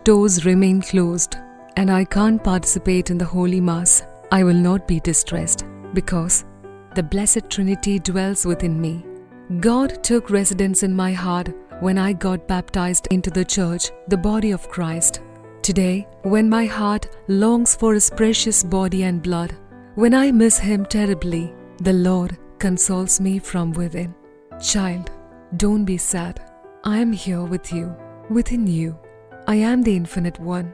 Doors remain closed and I can't participate in the Holy Mass, I will not be distressed because the Blessed Trinity dwells within me. God took residence in my heart when I got baptized into the Church, the body of Christ. Today, when my heart longs for His precious body and blood, when I miss Him terribly, the Lord consoles me from within. Child, don't be sad. I am here with you, within you. I am the Infinite One.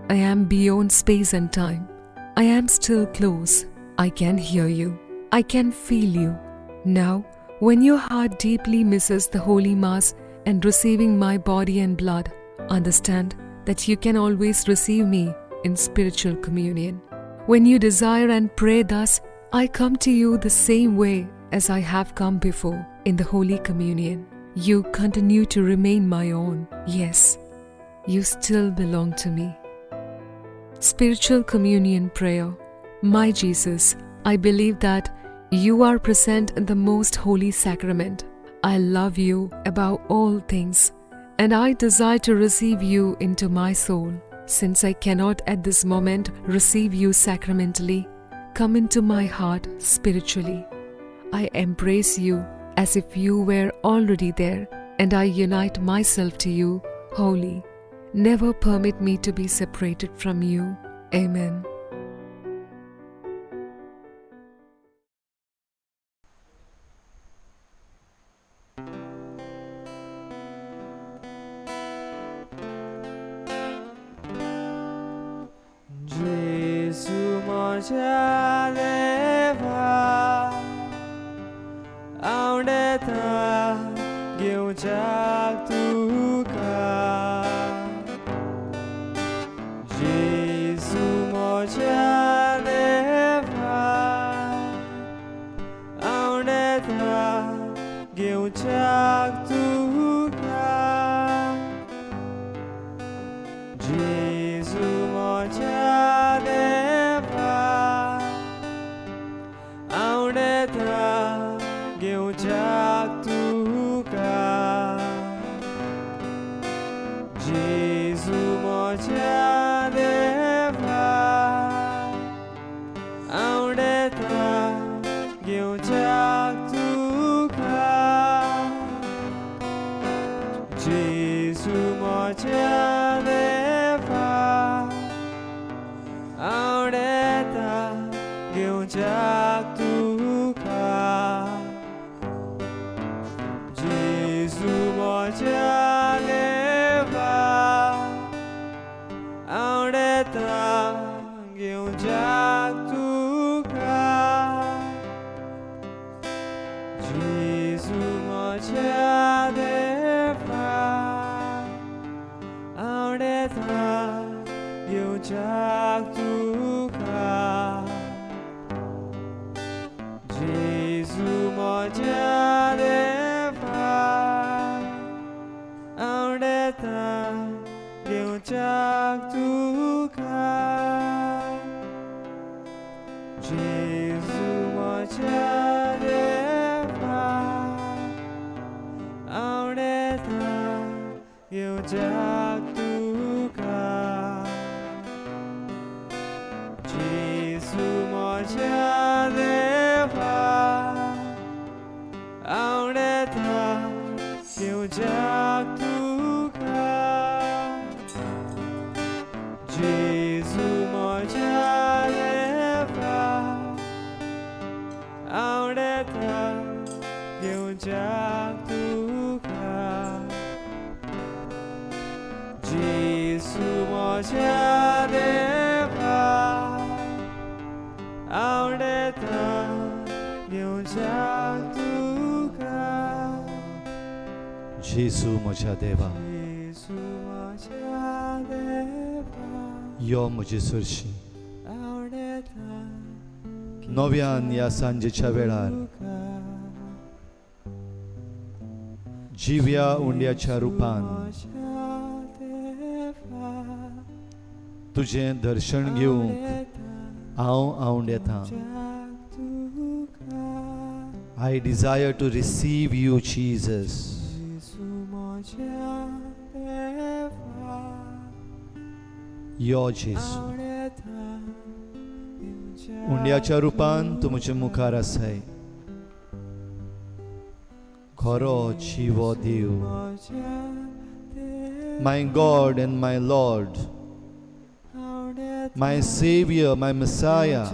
I am beyond space and time. I am still close. I can hear you. I can feel you. Now, when your heart deeply misses the Holy Mass and receiving my body and blood, understand that you can always receive me in spiritual communion. When you desire and pray thus, I come to you the same way as I have come before in the Holy Communion. You continue to remain my own. Yes, you still belong to me. Spiritual Communion Prayer. My Jesus, I believe that you are present in the most holy sacrament. I love you above all things, and I desire to receive you into my soul. Since I cannot at this moment receive you sacramentally, come into my heart spiritually. I embrace you as if you were already there, and I unite myself to you wholly. Never permit me to be separated from you. Amen. जेजू म्हज्या देवा आवडेता घेवच्याक तुका जेजू म्हज्या देवा आवडेता घेवच्याक तुका जेजू म्हज्या देवा आवडेता घेवच्याक तुका जेजू म्हज्या देवा आवडेता घेवच्याक तुका जेजू म्हज्या देवा आवडेता घेवच्याक तुका जेजू म्हज्या देवा आवडेता घेवच्याक तुका जेजू म्हज्या देवा आवडेता घेवच्याक तुका जेजू म्हज्या देवा आवडेता घेवच्याक तुका जेजू म्हज्या देवा आवडेता घेवच्याक तुका जेजू म्हज्या देवा आवडेता घेवच्याक तुका जेजू म्हज्या देवा आवडेता घेवच्याक तुका जेजू म्हज्या देवा आवडेता घेवच्याक तुका जेजू म्हज्या देवा, जेजू म्हज्या देवा यो म्हजे सरशी आवडेता नव्यान ह्या सांजेच्या वेळार तुका जिव्या उंड्याच्या रुपान म्हज्या देवा तुजें दर्शन घेवंक हांव आवडेता. घेवच्याक तुका I desire to receive you, Jesus. जेजू म्हज्या देवा यो जेजू, उंड्याच्या रुपान तूं म्हज्या मुखार आसाय. खरो जिवो देव, my God and my Lord, my Saviour, my Messiah.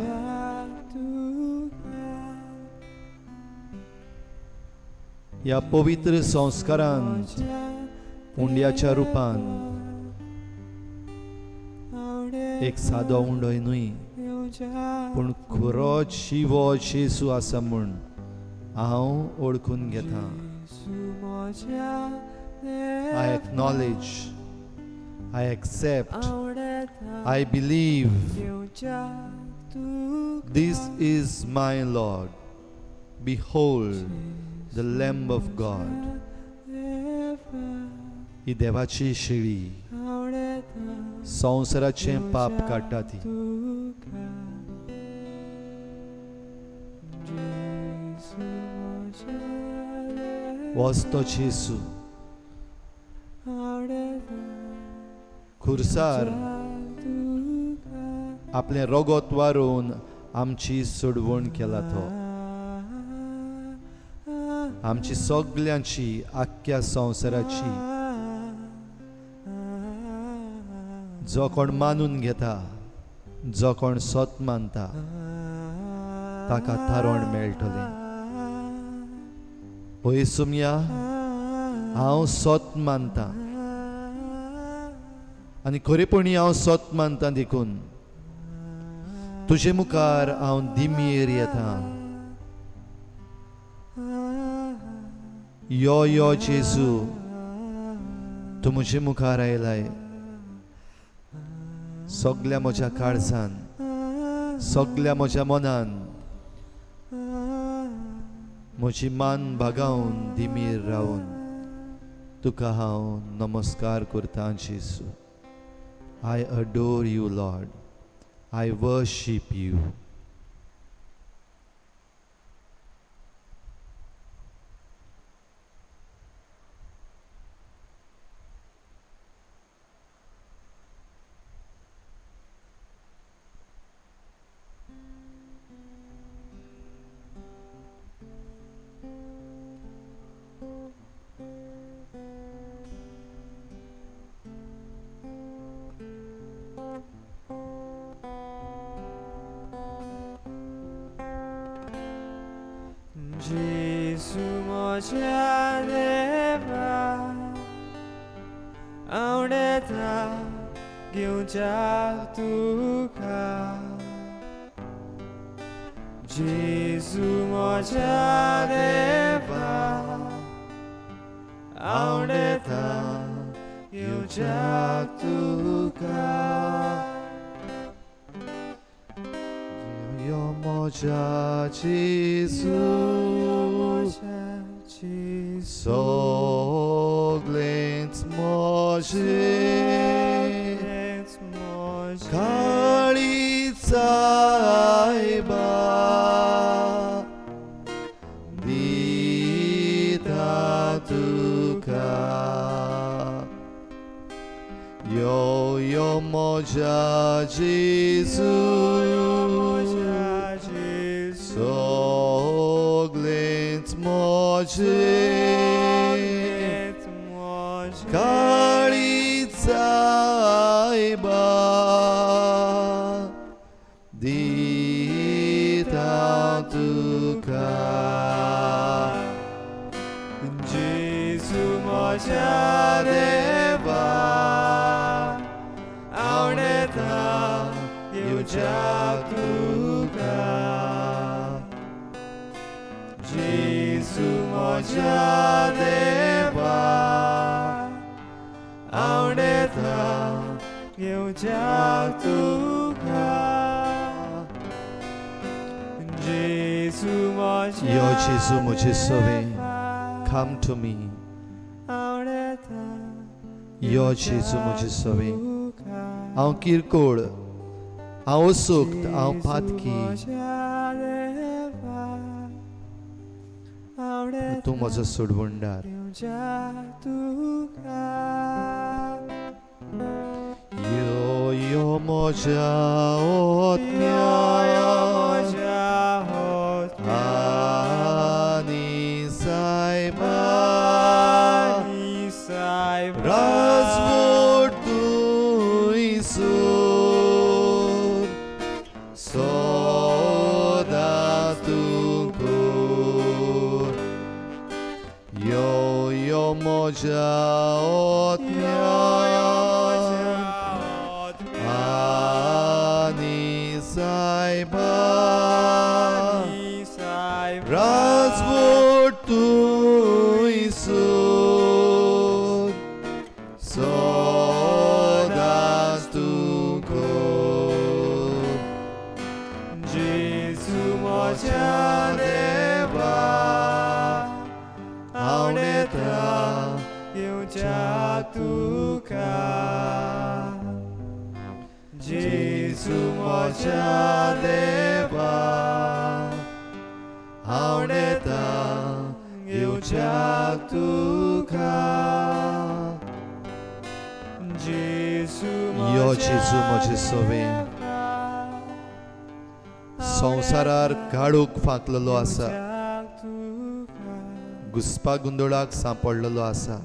ह्या पवित्र संस्कारांत उंड्याच्या रुपान एक सादो उंडोय न्हय, पूण खरो जिवो जेजू आसा म्हूण हांव वळखून घेता. I acknowledge, I accept, I believe this is my Lord. Behold the Lamb of God. ही देवाची शेळी संवसाराचें पाप काडटा ती. वस्तो जेजू खुर्सार आपलें रगत वारोवन आमची सोडवण केला तो. आमची सगल्यांची, आख्ख्या संवसाराची. जो कोण मानून घेता, जो कोण सत मानता, ताका थारण मेळटलें. पळय सुमया, हांव सत मानता आनी खरेपणी हांव सत मानता, देखून तुजे मुखार हांव दिमयेर येता. यो यो जेजू, तूं म्हजे मुखार आयलाय. सगल्या म्हज्या काळजान, सगल्या म्हज्या मनान म्हजी मान भागावन दिमीर रावन तुका हांव नमस्कार करता जेजू. I adore you Lord, I worship you. Gesù म्हज्या देवा, आवडेता घेवच्याक तुका. जेजू म्हज्या देवा, आवडेता घेवच्याक तुका. यो म्हज्या जेजू, सगलेंच म्हजें, काळीज आयबा दिता तुका. यो यो म्हज्या जेजू, सगलेंच म्हजें, काळीज आयबा दिता तुका. जेजू म्हज्या देवा, आवडेता घेवच्याक तुका. जेजू म्हज्या देवा, आवडेता घेवच्याक तुका. जेजू म्हज्या यो जेजू म्हजे सवें, come to me. यो जेजू म्हजे सवें, हांव किरकोळ, हांव असुक्त, हांव पातकी, तूं म्हजो सोडवणदार. यो यो यो म्हज्या आत्म्यान आनी सायबा राजवट तूं सूर सदां तूं कर. यो यो म्हज्या आत्म्यान आनी सायबा राजवट तूं सूर सदां तूं कर. जेजू म्हज्या देवा हांव येता घेवच्याक तुका. जेजू म्हज्या देवा हांव येता घेवच्याक तुका. जेजू यो जेजू म्हजे सवे संवसारार काळोख फांकलेलो आसा, घुस्पा गोंदळाक सांपडलेलो आसा,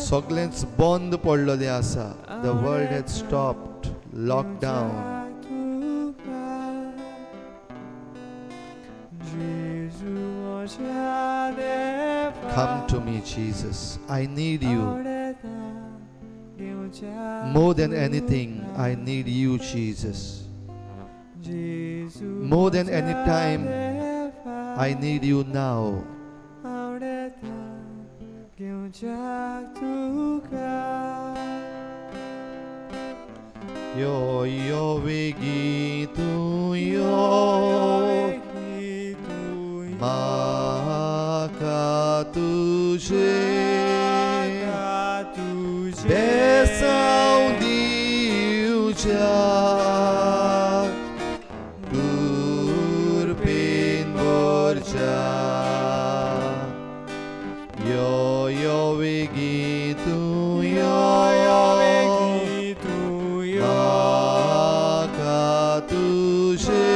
सगळेंच बंद पडलेलें आसा. The world has stopped, lockdown. Come to me, Jesus. I need you. More than anything, I need you, Jesus. More than any time, I need you now. Yo, yo, vegi tu yo, maka tuje, besaw diuja, kurpin borja. Yo, yo, vegi tu yo, maka tuje,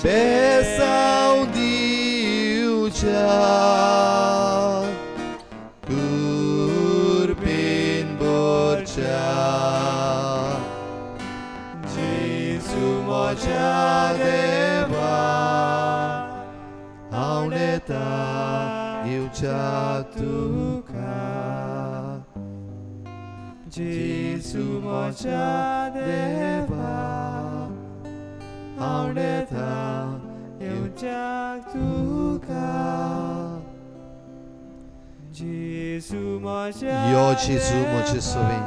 besaw diuja, kurpin borja. जेजू म्हज्या देवा हांव येता घेवच्याक तुका. जेजू म्हज्या देवा हांव येता घेवच्याक तुका. जेजू म्हज्या यो जेजू म्हजे सवे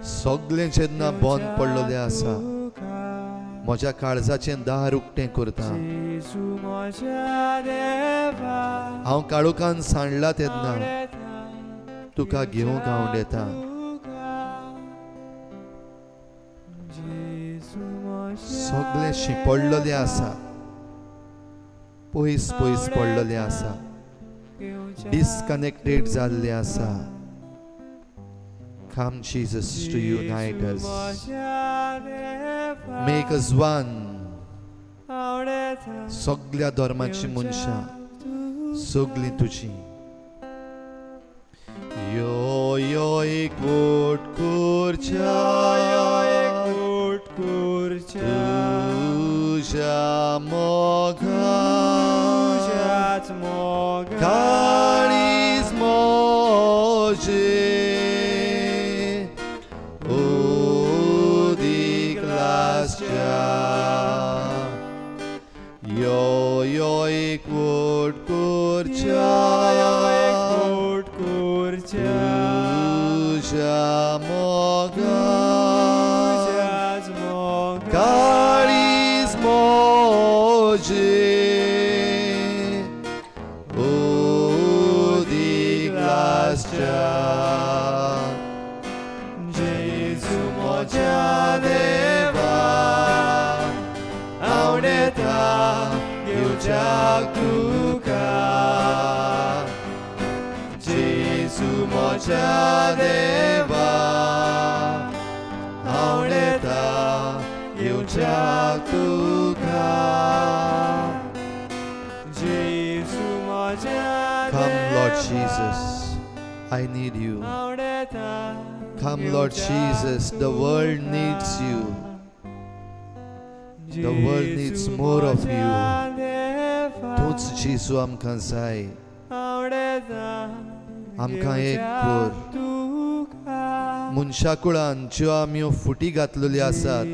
सगळें जेन्ना बंद पडलेलें आसा, म्हज्या काळजाचें दार उक्तें करता. हांव काळोखान सांडला तेन्ना तुका घेवंक हांव येता. सगळें शिंपडलेलें आसा, पयस पयस पडलेलें आसा, डिस्कनेक्टेड जाल्लें आसा. Come, Jesus, to unite us. Make us one. सगळ्या धर्माची मनशां सगळीं तुजी. यो यो एकवट करच्या तुज्या मोगान काळीज म्हजें उदीक लासच्या. यो यो एकवट करच्या तुज्या मोगान काळीज म्हजें उदीक लासच्या. जेजू म्हज्या देवा हांव येता घेवच्याक तुका. जेजू जेजू म्हज्या देवा आवडेता येवच्याक तुका जेजू म्हज्या Come, Lord Jesus, I need you. आवडेता Come, Lord Jesus, the world needs you. The world needs more of you. तूंच जेजू आमकां जाय. आमकां एक कर. मनशाकुळान ज्यो आमी फुटी घातलेल्यो आसात,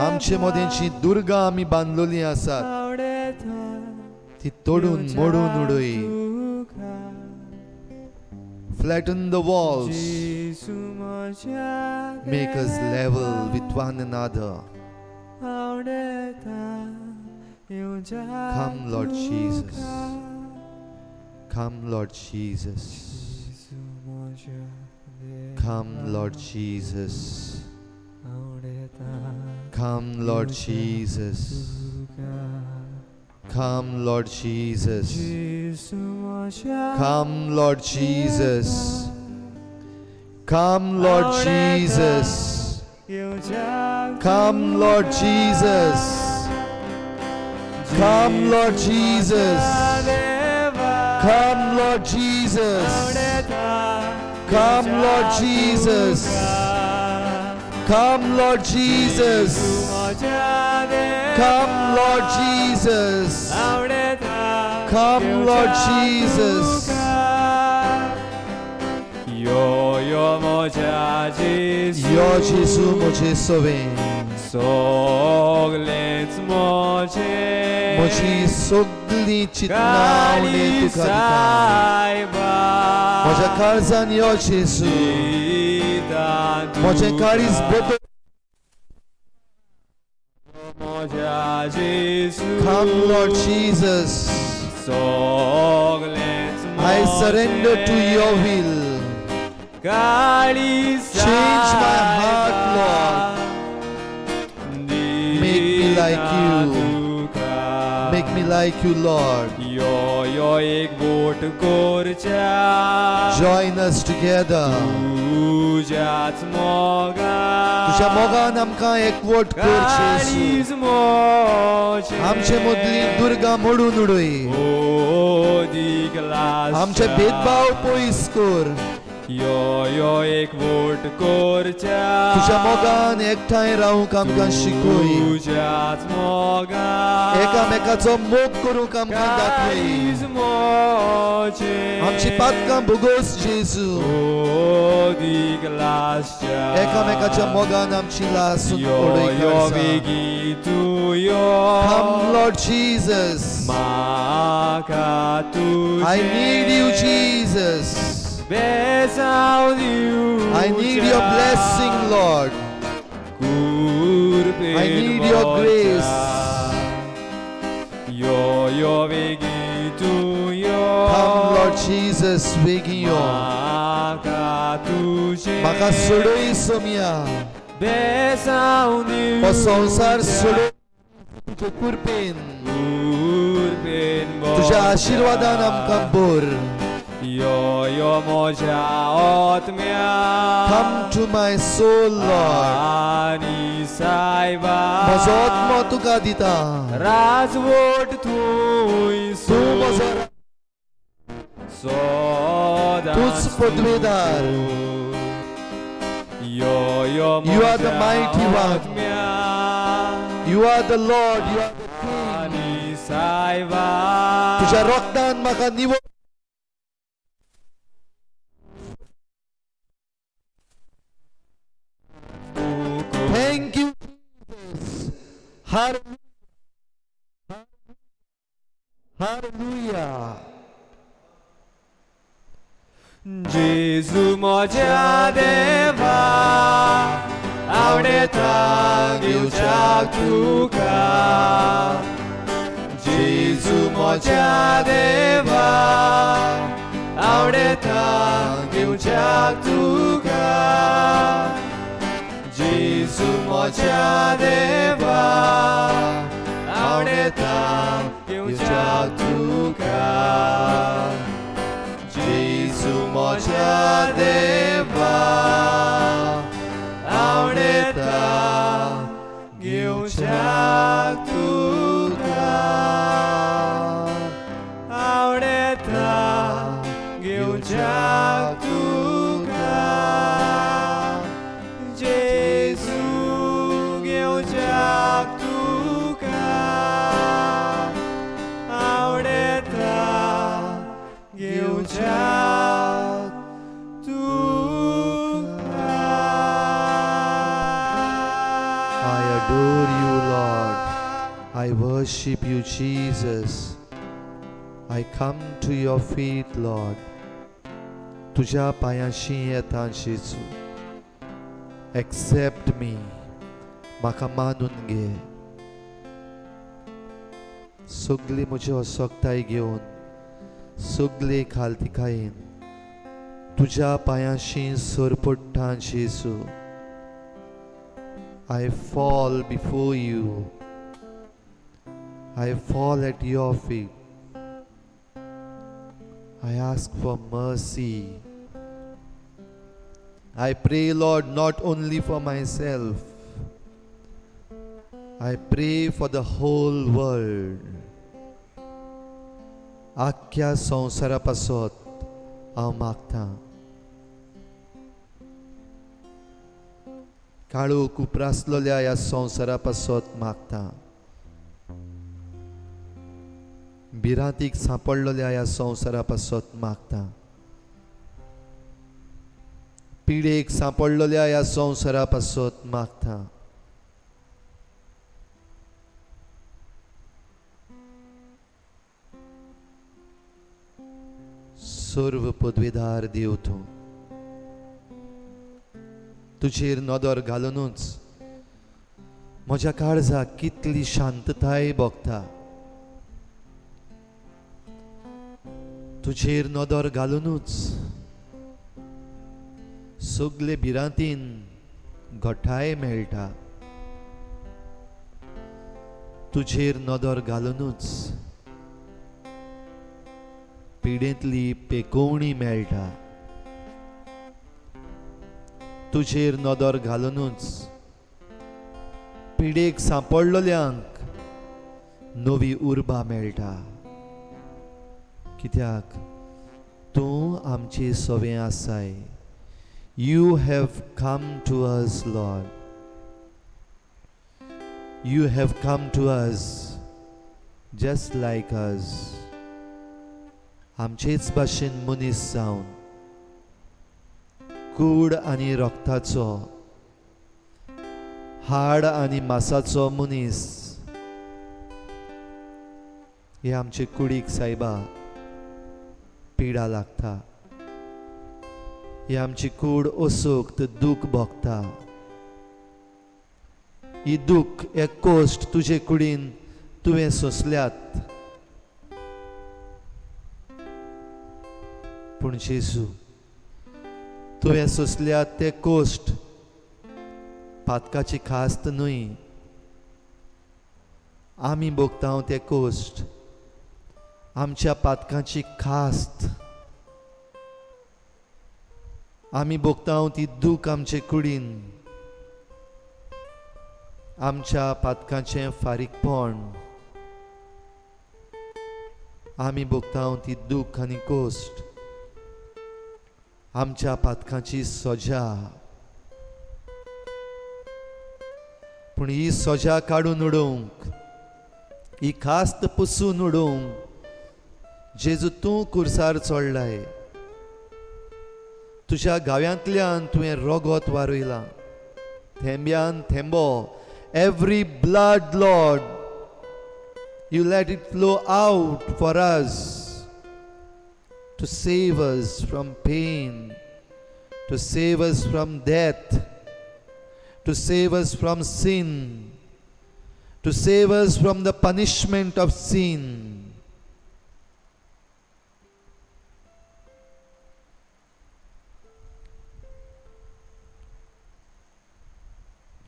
आमचे मदें जी दुर्गां आमी बांदलेलीं आसात, ती तोडून मोडून उडय. Flatten the walls. Make us level with one another. Come, Lord Jesus. Come, Lord Jesus. Come, Lord Jesus. Come, Lord Jesus. Come, Lord Jesus. Come, Lord Jesus. Come, Lord Jesus. Come, Lord Jesus. Come, Lord Jesus. Come, Lord Jesus. Come, Lord Jesus. Come, Lord Jesus. Come, Lord Jesus. Come, Lord Jesus. यो यो म्हज्या जेजू यो जेजू म्हजे सवें सगलेंच म्हजें म्हजी सगळीं चिंतनां हांव तुका दिता. म्हज्या काळजान यो जेजू, म्हजें काळीज बदल. म्हज्या जेजू Come, Lord Jesus. सगलेंच I surrender to your will. Change my heart, Lord. Make me like you. Make me like you, Lord. यो यो एकवोट करच्या Join us together. तुज्याच मोगान तुझ्या मोगान आमकां एकवट कर जेजू. काळीज म्हजें आमचे मदली दुर्गां मोडून उडय. ओदीक लासच्या आमचे भेदभाव पयस कर. यो यो एकवोट करच्या तुझ्या मोगान एकठांय रावंक आमकां शिकय. तुज्याच मोगान एकामेकाचो मोग करूंक आमकां दाखय. काळीज म्हजें आमची पातकां भोगोस जेजू. ओदीक लासच्या एकामेकाच्या मोगान आमची लासून यो उडय यो काळजां. बेगी तूं यो Come, Lord Jesus. म्हाका तुजें I need you, Jesus. बेसांव I need your blessing, Lord. कुरपेन I need your grace. यो यो बेगी तूं यो Come, Lord Jesus, बेगीन यो. म्हाका तुजें म्हाका सोडय सोमया. बेसांव हो संवसार सोडय तुजे कुरपेन. कुरपेन तुज्या आशिर्वादान आमकां भर. यो यो म्हज्या आत्म्या Come to my soul, Lord. आनी सायबा म्हजो आत्मो तुका दिता. राजवट थंय तूं म्हजो सदांच तूंच पदवेदार. यो यो You are the म्हज्या mighty one. आत्म्या You are the Lord, you are the King. आनी सायबा तुज्या रक्तान म्हाका निवळ. Thank you, Jesus. Hallelujah. Hallelujah. जेजू म्हज्या देवा आवडेता दिवच्याक तुका जेजू म्हज्या देवा आवडेता दिवच्याक तुका जेजू म्हज्या देवा आवडेता दिवच्याक तुका आवडेता घेवच्याक तुका, जेजू घेवच्याक तुका, आवडेता घेवच्याक तुका. I adore you, Lord. I worship you, Jesus. I come to your feet, Lord. तुझ्या पांयाशी येता जेजू. Accept me. म्हाका मानून घे. सगली म्हजी असक्ताय घेवन, सगली खालतिकायेन तुझ्या पांयाशी सरपडटा जेजू. I fall before you. I fall at your feet. I ask for mercy. I pray, Lord, not only for myself. I pray for the whole world. आख्ख्या संवसारा पासत हांव मागतां. काळोख उप्रासलेल्या ह्या संवसारा पासत मागता. भिरांतीक सांपडलेल्या ह्या संवसारा पासत मागता. पिडेक सांपडलेल्या ह्या संवसारा पासत मागता. सर्व पदवीधार देव तूं, तुजेर नदर घालुनूच म्हज्या काळजाक कितली शांतताय भोगता. तुजेर नदर घालुनूच सगले भिरांतीन घटाय मेळटा. तुजेर नदर घालुनूच पिडेंतली पेकोवणी मेळटा. तुजेर नदर घालुनूच पिडेक सांपडलेल्यांक नवी उर्बा मेळटा. कित्याक तूं आमचे सवें आसाय. You have come to us, Lord. You have come to us just like us. आमचेच भाशेन मनीस जावन, कूड आनी रक्ताचो, हाड आनी मासाचो मनीस हे आमचे कुडीक सायबा पिडा लागता. ही आमची कूड असोक्त दूख भोगता. ही दूख, हे कोश्ट तुजे कुडीन तुवें सोंसल्यात. पूण जेजू, तुवें सोंसल्यात ते कोश्ट पातकाची खास्त न्हय. आमी भोगता ते कोश्ट आमच्या पातकाची खास्त. आमी भोगता ती दूख आमचे कुडीन, आमच्या पातकाचें फारीकपण. आमी भोगता ती दूख आनी कोश्ट आमच्या पातकाची सजा. पूण ही सजा काडून उडोवंक, ही खास्त पुसून उडोवंक जेजू तूं कुर्सार चडलाय. तुज्या गांव्यांतल्यान तुवें रगत वारयलां, थेंब्यान थेंबो. Every blood, Lord, you let it flow out for us to save us from pain, to save us from death, to save us from sin, to save us from the punishment of sin.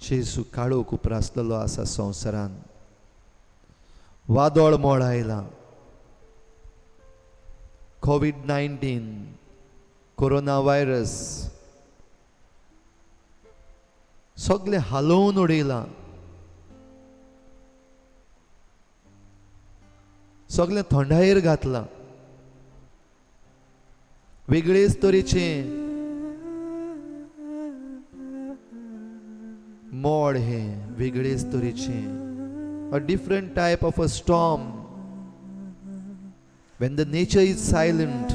जेजू काळोख उप्रासलेलो आसा संवसारान. वादळ मोड आयलां. COVID-19, corona virus सगळें हालोवन उडयलां. सगळें थंडायेर घातलां. वेगळेच तरेचें मोड हें, वेगळेच तरेचें, a different type of a storm. When the nature is silent,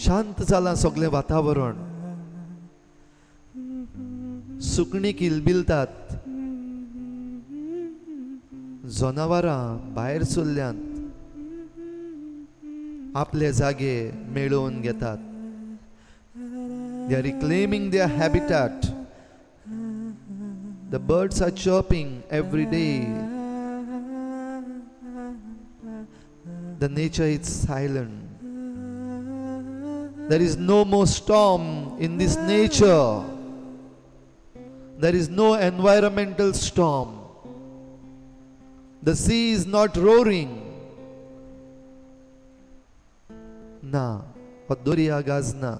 शांत जालां सगळें वातावरण, सुकणीं किलबिलतात, जनावरां भायर सरल्यांत, आपले जागे मेळोवन घेतात. They are reclaiming their habitat. The birds are chirping every day. The nature is silent. There is no more storm in this nature. There is no environmental storm. The sea is not roaring. ना, हो दर्या गाजना,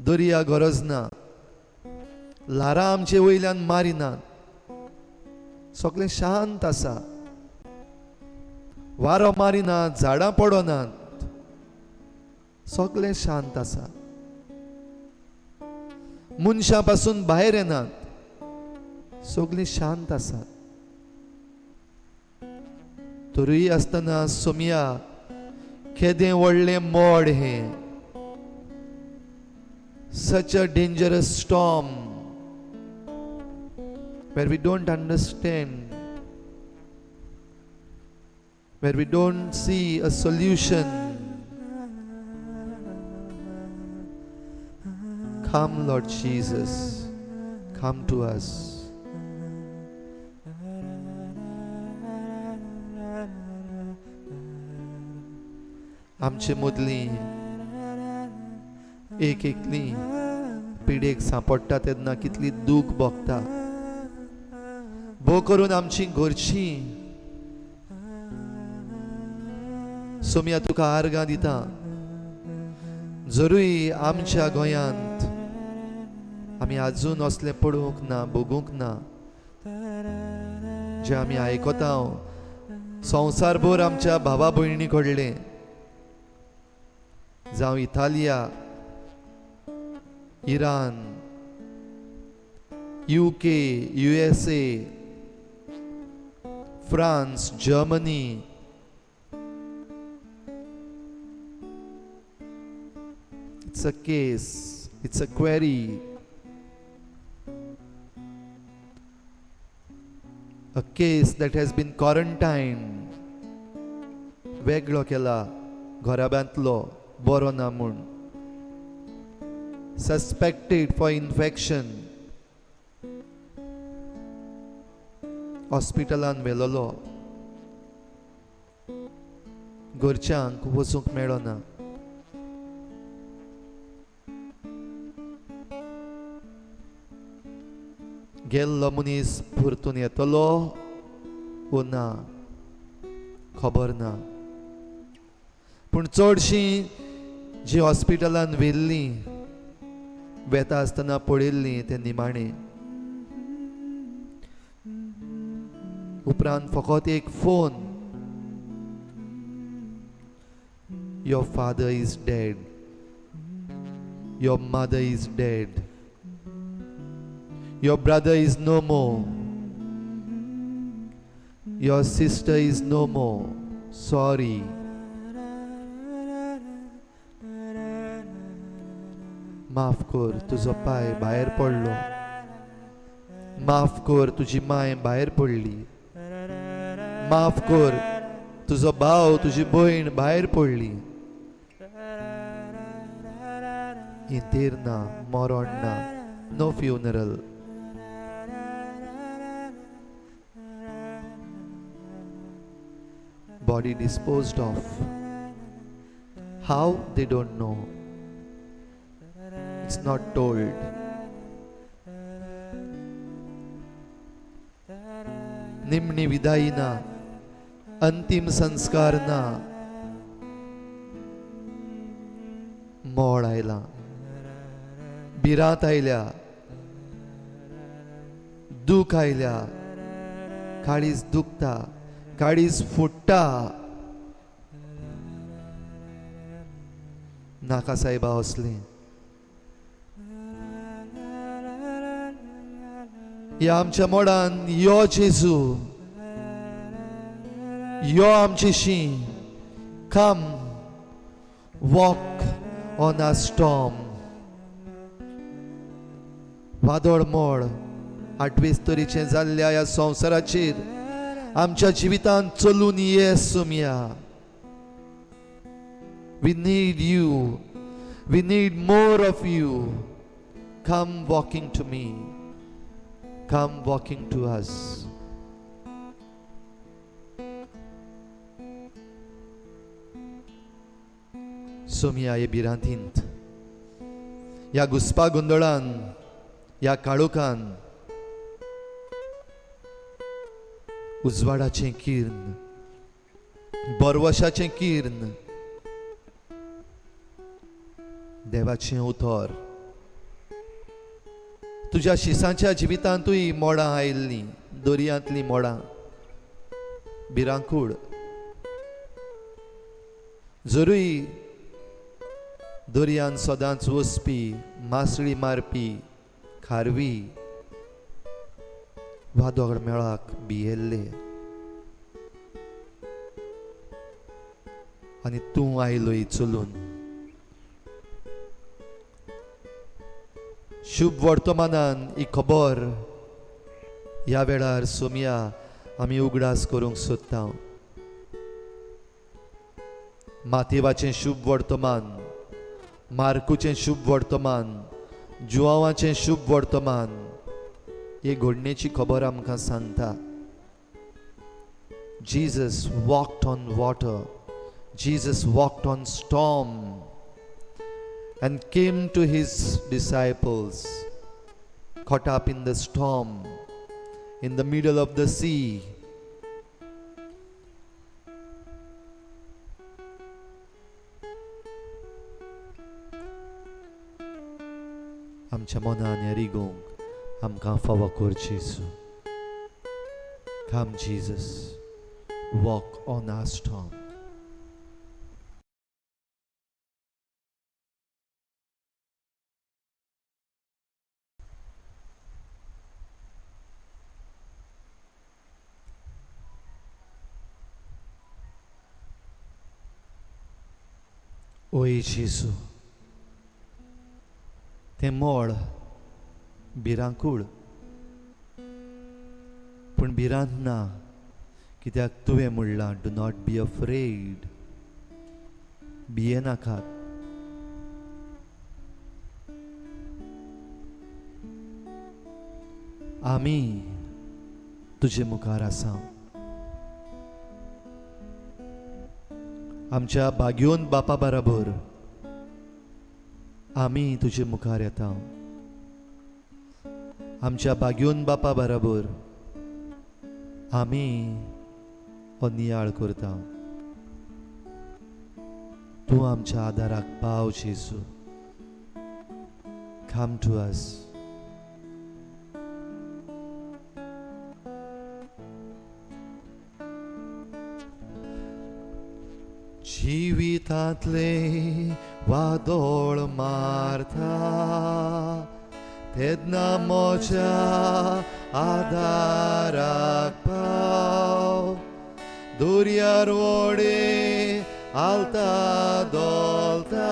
दर्या गरजना, ल्हारां आमचे वयल्यान मारिनात, सगळें शांत आसा, वारो मारिनात, झाडां पडनात, सगळें शांत आसा, मनशां पासून भायर येनात, सगळीं शांत आसात. तरूय आसतना सोमया केदें व्हडलें मोड हें, such a dangerous storm where we don't understand, where we don't see a solution. Come, Lord Jesus, come to us. आमचे मदली एक एकली पिडेक सांपडटा तेन्ना कितली दूख भोगता, भो करून आमची घरची. सोमया तुका आर्गां दिता, जरूय आमच्या गोंयांत आमी आजून असलें पळोवंक ना, भोगूंक ना, जें आमी आयकता संवसारभर आमच्या भावा भयणी कडलें, जावं इतालिया, Iran, UK, USA, France, Germany, it's a case, it's a query, a case that has been quarantined, वेगळो केला घराब्यांतलो, बरो ना म्हूण, suspected for infection, हॉस्पिटलान व्हेलोलो, घरच्यांक वचूंक मेळना. गेल्लो मनीस परतून येतलो वो ना खबर ना, पूण चडशीं जी हॉस्पिटलान व्हेल्लीं वेता आसतना पळयल्लीं ते निमाणें. उपरांत फकत एक phone, your father is dead, your mother is dead, your brother is no more, your sister is no more, sorry. माफ कर, तुजो पाय भायर पडलो, माफ कर, तुजी माय भायर पडली, माफ कर, तुजो भाव तुजी भयण भायर पडली. इंतेर ना, मरण ना, no funeral. Body disposed of. How, they don't know. It's not told. निमणी विदाई ना, अंतिम संस्कार ना, मोड आयला, भिरांत आयल्या, दूख आयल्या, काळीज दुखता, काळीज फुट्टा. नाका सायबा असलें. ह्या आमच्या मोडान यो जेजू, यो आमचेशी. Come walk on a storm. वादळ मोड आठवेच तरेचें जाल्ल्या ह्या संवसाराचेर आमच्या जिवितांत चलून ये Somaiya. We need you. We need more of you. Come walking to me. Come walking to us. Soumya हे भिरांतींत, ह्या घुसपा गोंदळान, ह्या काळोखान उजवाडाचें किर्ण, बरवशाचें किर्ण, देवाचें उतर तुज्या शिसांच्या जिवितांतूय मोडां आयिल्लीं, दर्यांतलीं मोडां, भिरांकूळ. जरूय दर्यान सदांच वचपी, मासळी मारपी खारवी वादळ मेळाक भियेल्ले, आनी तूं आयलोय चलून. शुभ वर्तमानान ही खबर ह्या वेळार सोमया आमी उगडास करूंक सोदता. मातेवाचें शुभ वर्तमान, मार्कूचें शुभ वर्तमान, जुआवाचें शुभ वर्तमान हे घडणेची खबर आमकां सांगता. Jesus walked on water, Jesus walked on storm and came to his disciples caught up in the storm, in the middle of the sea. आमच्या मनान हें रिगोवंक आमकां फावो कर जेजू. Come Jesus, walk on our storm. ओय जेजू, तें मोळ भिरांकूळ, पूण भिरांत ना, कित्याक तुवें म्हणलां, do not be afraid, भियेनाकात. आमी तुजे मुखार आसा. आमच्या भाग्योन बापा बराबर आमी तुजे मुखार येता. आमच्या भाग्योन बापा बराबर आमी हो नियाळ करता. तूं आमच्या आदाराक पाव जेजू. Come to us. जिवितांतले वादळ मारता तेन्ना म्हज्या आदाराक पाव, दर्यार व्हडें हालता धोलता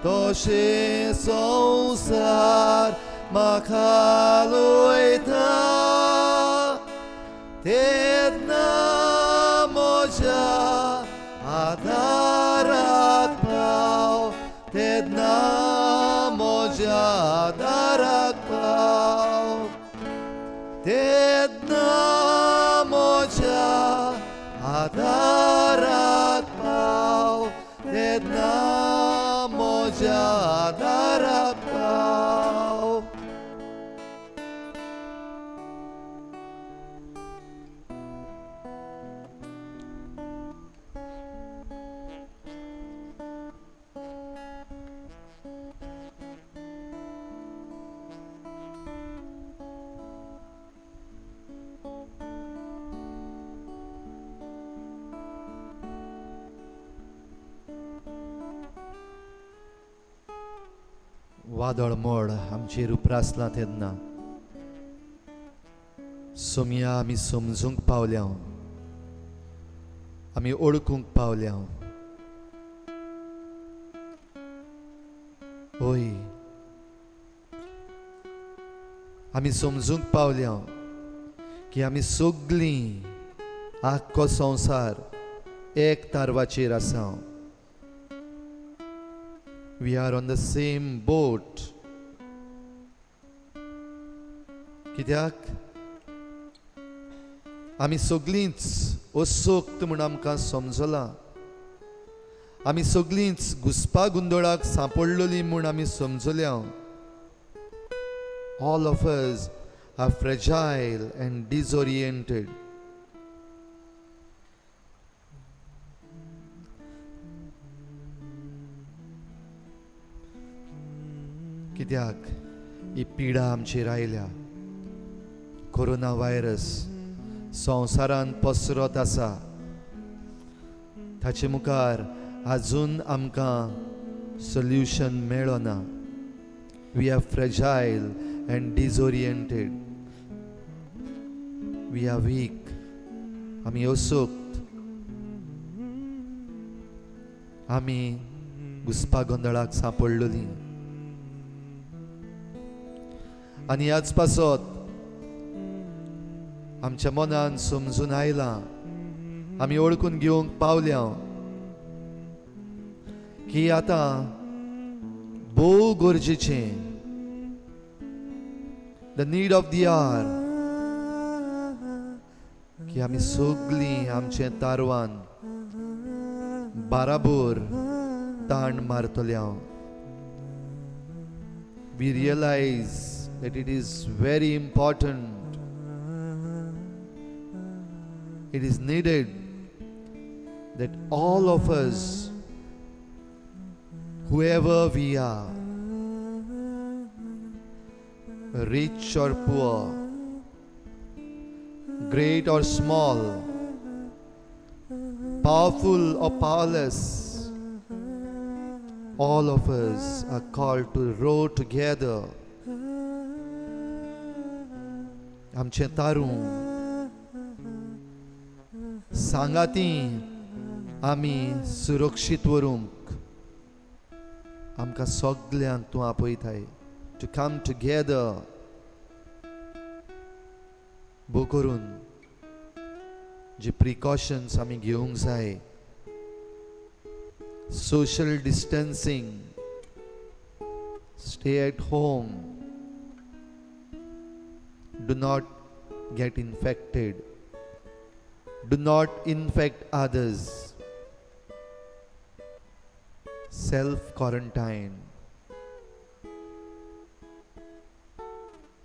तशें संवसार म्हाका लयता, तेन्ना म्हज्या आदाराक पाव, तेन्ना म्हज्या आदाराक पाव, तेन्ना म्हज्या आदाराक पाव, तेन्ना म्हज्या आदाराक पाव. वादळ मोड आमचेर उप्रासलां तेन्ना सोमया आमी समजूंक पावल्या, आमी ओळखूंक पावल्या. होय, आमी समजूंक पावल्या की आमी सगळीं आख्खो संवसार एक तारवाचेर आसा. We are on the same boat. कित्याक आमी सगळींच असक्त म्हूण आमकां समजलां, आमी सगळींच घुसपा गोंदळाक सांपडलेली म्हूण आमी समजल्या. All of us are fragile and disoriented. कित्याक ही पिडा आमचेर आयल्या. कोरोना व्हायरस संवसारान पसरत आसा, ताचे मुखार आजून आमकां सोल्युशन मेळना. We are fragile and disoriented. We are weak. आमी असक्त, आमी घुसपा गोंदळाक सांपडलेली. आनी ह्याच पासत आमच्या मनान समजून आयलां, आमी ओळखून घेवंक पावल्या की आतां भोव गरजेचें, the need of the hour, की आमी सगळीं आमचें तारवान बाराबोर ताण मारतल्या. We realize that it is very important, it is needed that all of us, whoever we are, rich or poor, great or small, powerful or powerless, all of us are called to row together. आमचें तारूं सांगाती आमी सुरक्षीत व्हरूंक आमकां सगल्यांक तूं आपयताय to come together. भोव करून जी प्रिकॉशन्स आमी घेवंक जाय, social distancing, stay at home, do not get infected, do not infect others, self quarantine,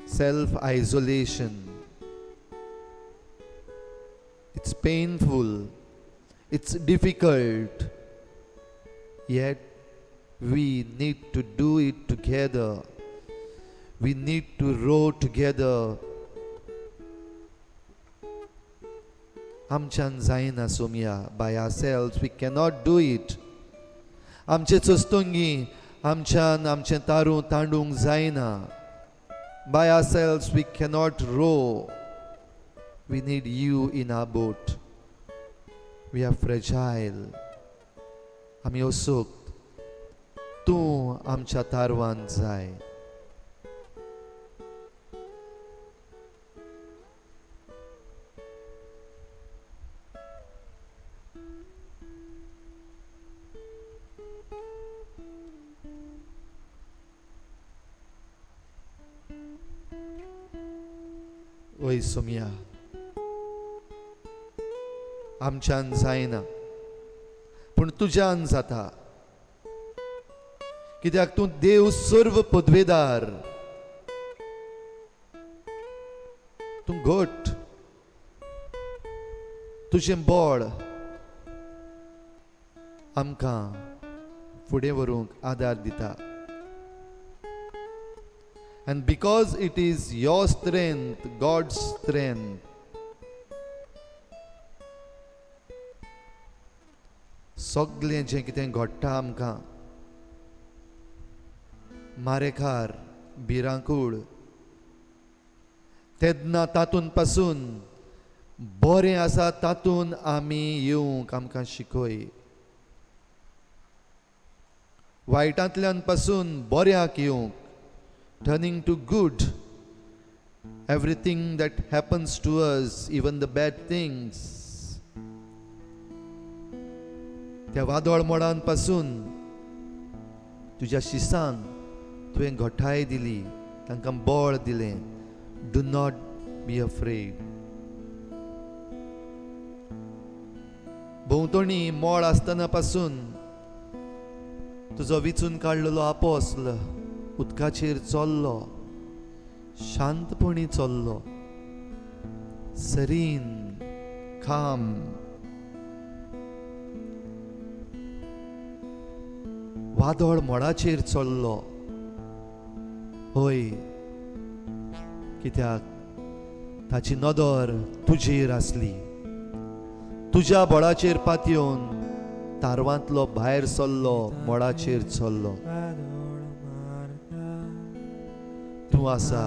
self isolation. It's painful, it's difficult, yet we need to do it together. We need to row together. आमच्यान जायना Somaiya, by ourselves we cannot do it. आमचे चस्तुंगी आमच्यान आमचें तारूं तांडूंक जायना. By ourselves we cannot row. We need you in our boat. We are fragile. आमी असक्त, तूं आमच्या तारवान जाय. ओय सोमया, आमच्यान जायना पूण तुज्यान जाता. कित्याक तूं देव सर्व पदवेदार, तूं घट, तुजें बळ आमकां फुडें व्हरूंक आदार दिता. And because it is your strength, God's strength, सगळें जें कितें घडटा आमकां मारेकार भिरांकूळ तेन्ना तातूंत पासून बरें आसा तातूंत आमी येवंक आमकां शिकय. वायटांतल्यान पासून बऱ्याक येवंक, turning to good everything that happens to us, even the bad things. त्या वादळ मोडान पासून तुज्या शिसांक तुवें घटाय दिली, तांकां बळ दिलें. Do not be afraid. भोंवतणी मोळ आसतना पासून तुजो विचून काडलेलो आपोस्ल उदकाचेर चल्लो, शांतपणी चल्लो, सरीन काम. वादळ मोडाचेर चल्लो. हय, कित्याक ताची नदर तुजेर आसली. तुज्या बळाचेर पातयेवन तारवांतलो भायर सरलो, मोडाचेर चल्लो. तूं आसा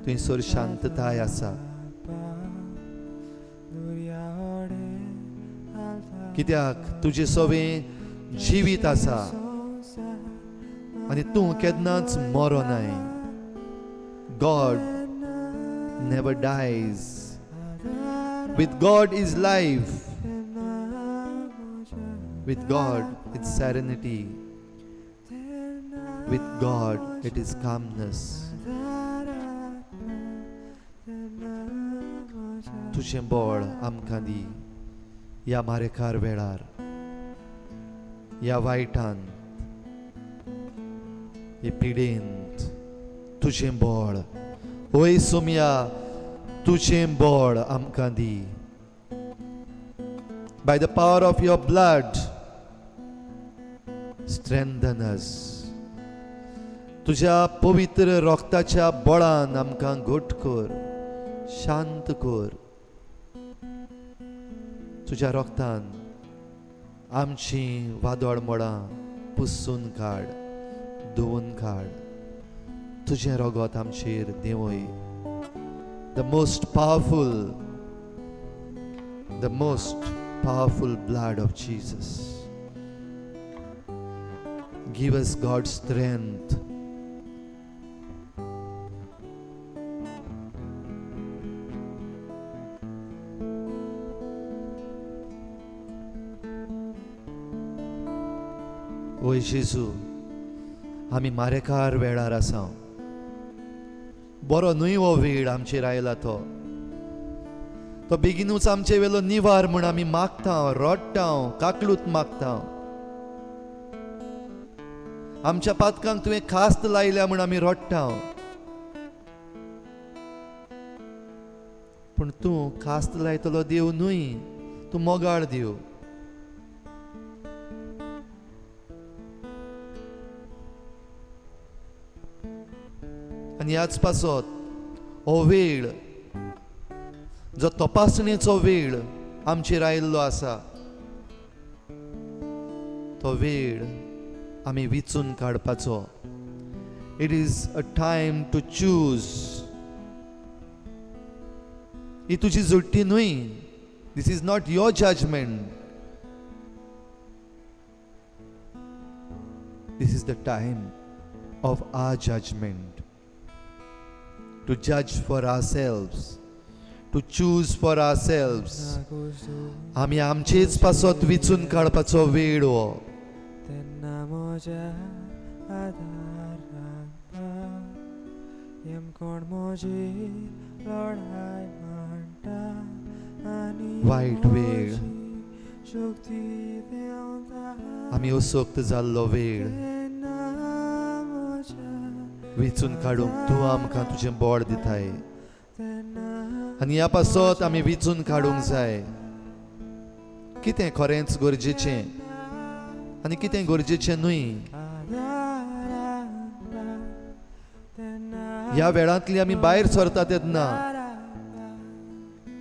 थंयसर शांतताय आसा. कित्याक तुजें सवें जिवीत आसा आनी तूं केन्नाच मरोनाय. God never dies. With God is life. With God it's serenity. With God it is calmness. तुजें बळ आमकां दी ह्या मारेकार वेळार, ह्या वायटांत, हे पिडेंत तुजें बळ. ओय सोमया, तुजें बळ आमकां दी. By the power of your blood strengthen us. तुज्या पवित्र रक्ताच्या बळान आमकां घट कर, शांत कर. तुज्या रक्तान आमची वादळ मोडां पुसून काड, धुवून काड. तुजें रगत आमचेर देंवय. The most powerful, the most powerful blood of Jesus. Give us God's strength. ओय जेजू, आमी मारेकार वेळार आसा. बरो न्हय हो वेळ आमचेर आयला तो. तो बेगीनूच आमचे वेलो निवार म्हूण आमी मागता, रडटा, काकलूत मागता. आमच्या पातकांक तुवें खास्त लायल्या म्हूण आमी रडटा. पूण तूं खास्त लायतलो देव न्हय, तूं मोगाळ देव. आनी ह्याच पासत हो वेळ जो तपासणेचो वेळ आमचेर आयिल्लो आसा, तो वेळ आमी विचून काडपाचो. It is a time to choose. ही तुजी जोडटी न्हय. This is not your judgement. This is the time of our judgement. To judge for ourselves, to choose for ourselves. आमी आमचेच पासत विचून काडपाचो वेळ हो. तेन्ना म्हज्या आदारान कोण म्हजी लढाय मांडटा आनी वायट वेळ, शक्ती देंवता. आमी असक्त जाल्लो वेळ तेन्ना म्हज्या विचून काडूंक तूं आमकां तुजें बळ दिताय. तेन्ना आनी ह्या पासत आमी विचून काडूंक जाय कितें खरेंच गरजेचें आनी कितें गरजेचें न्हय. आदारान तेन्ना ह्या वेळांतली आमी भायर सरता तेन्ना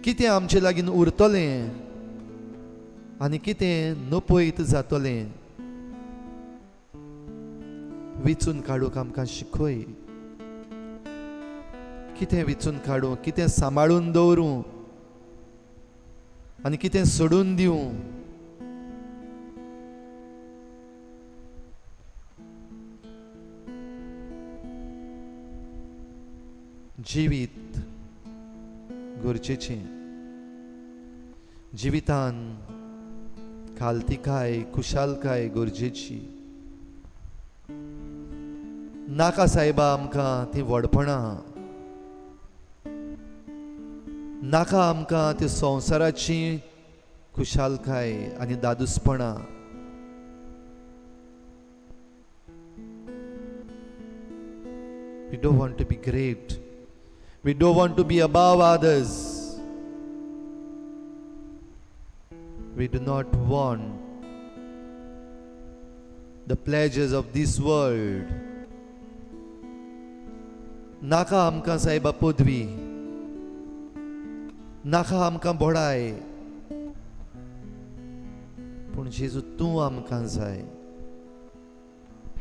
कितें आमचे लागीं उरतलें आनी कितें नपयत जातलें. विचून काडूंक आमकां शिकय. कितें विचून काडूं, कितें सांबाळून दवरूं आनी कितें सोडून दिवं. जिवीत गरजेचें, जिवितान खालतिकाय खुशालकाय गरजेची. नाका सायबा आमकां ती व्हडपणां, नाका आमकां ती संवसाराची खुशालकाय आनी दादूसपणां. We don't want to be great. We don't want to be above others. We do not want the pleasures of this world. नाका आमकां सायबा पदवी, नाका आमकां बडाय, पूण जेजू तूं आमकां जाय.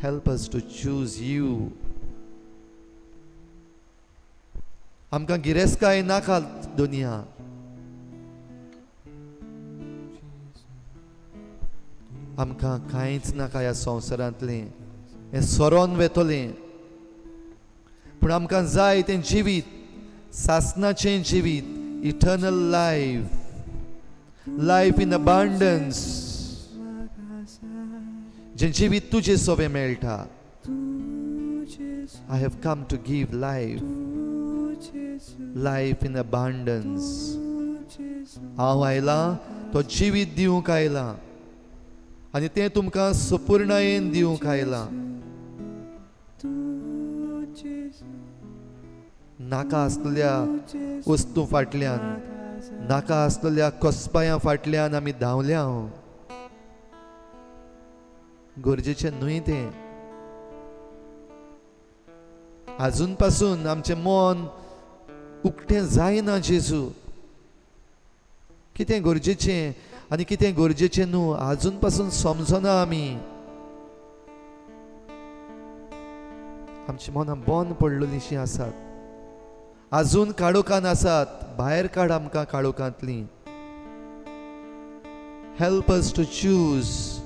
Help us to choose you. आमकां गिरेस्तकाय नाका दुनिया, आमकां कांयच नाका ह्या संवसारांतलें, हें सरोन वेतलें, पूण आमकां जाय तें जिवीत, सासनाचें जिवीत, eternal life, life in abundance, जें जिवीत तुजें सोबें मेळटा. I have come to give life, life in abundance. हांव आयलां तो जिवीत दिवंक आयलां आनी तें तुमकां सपूर्णायेन दिवंक आयलां. नाका आसलेल्या वस्तू फाटल्यान, नाका आसलेल्या कसपायां फाटल्यान आमी धांवल्या. गरजेचें न्हय तें. आजून पासून आमचें मन उकतें जायना जेजू. कितें गरजेचें आनी कितें गरजेचें न्हू आजून पासून समजना आमी. आमची मनां बंद पडलेलींशीं आसात, आजून काळोखान आसात. भायर काड आमकां काळोखांतलीं. Help us to choose,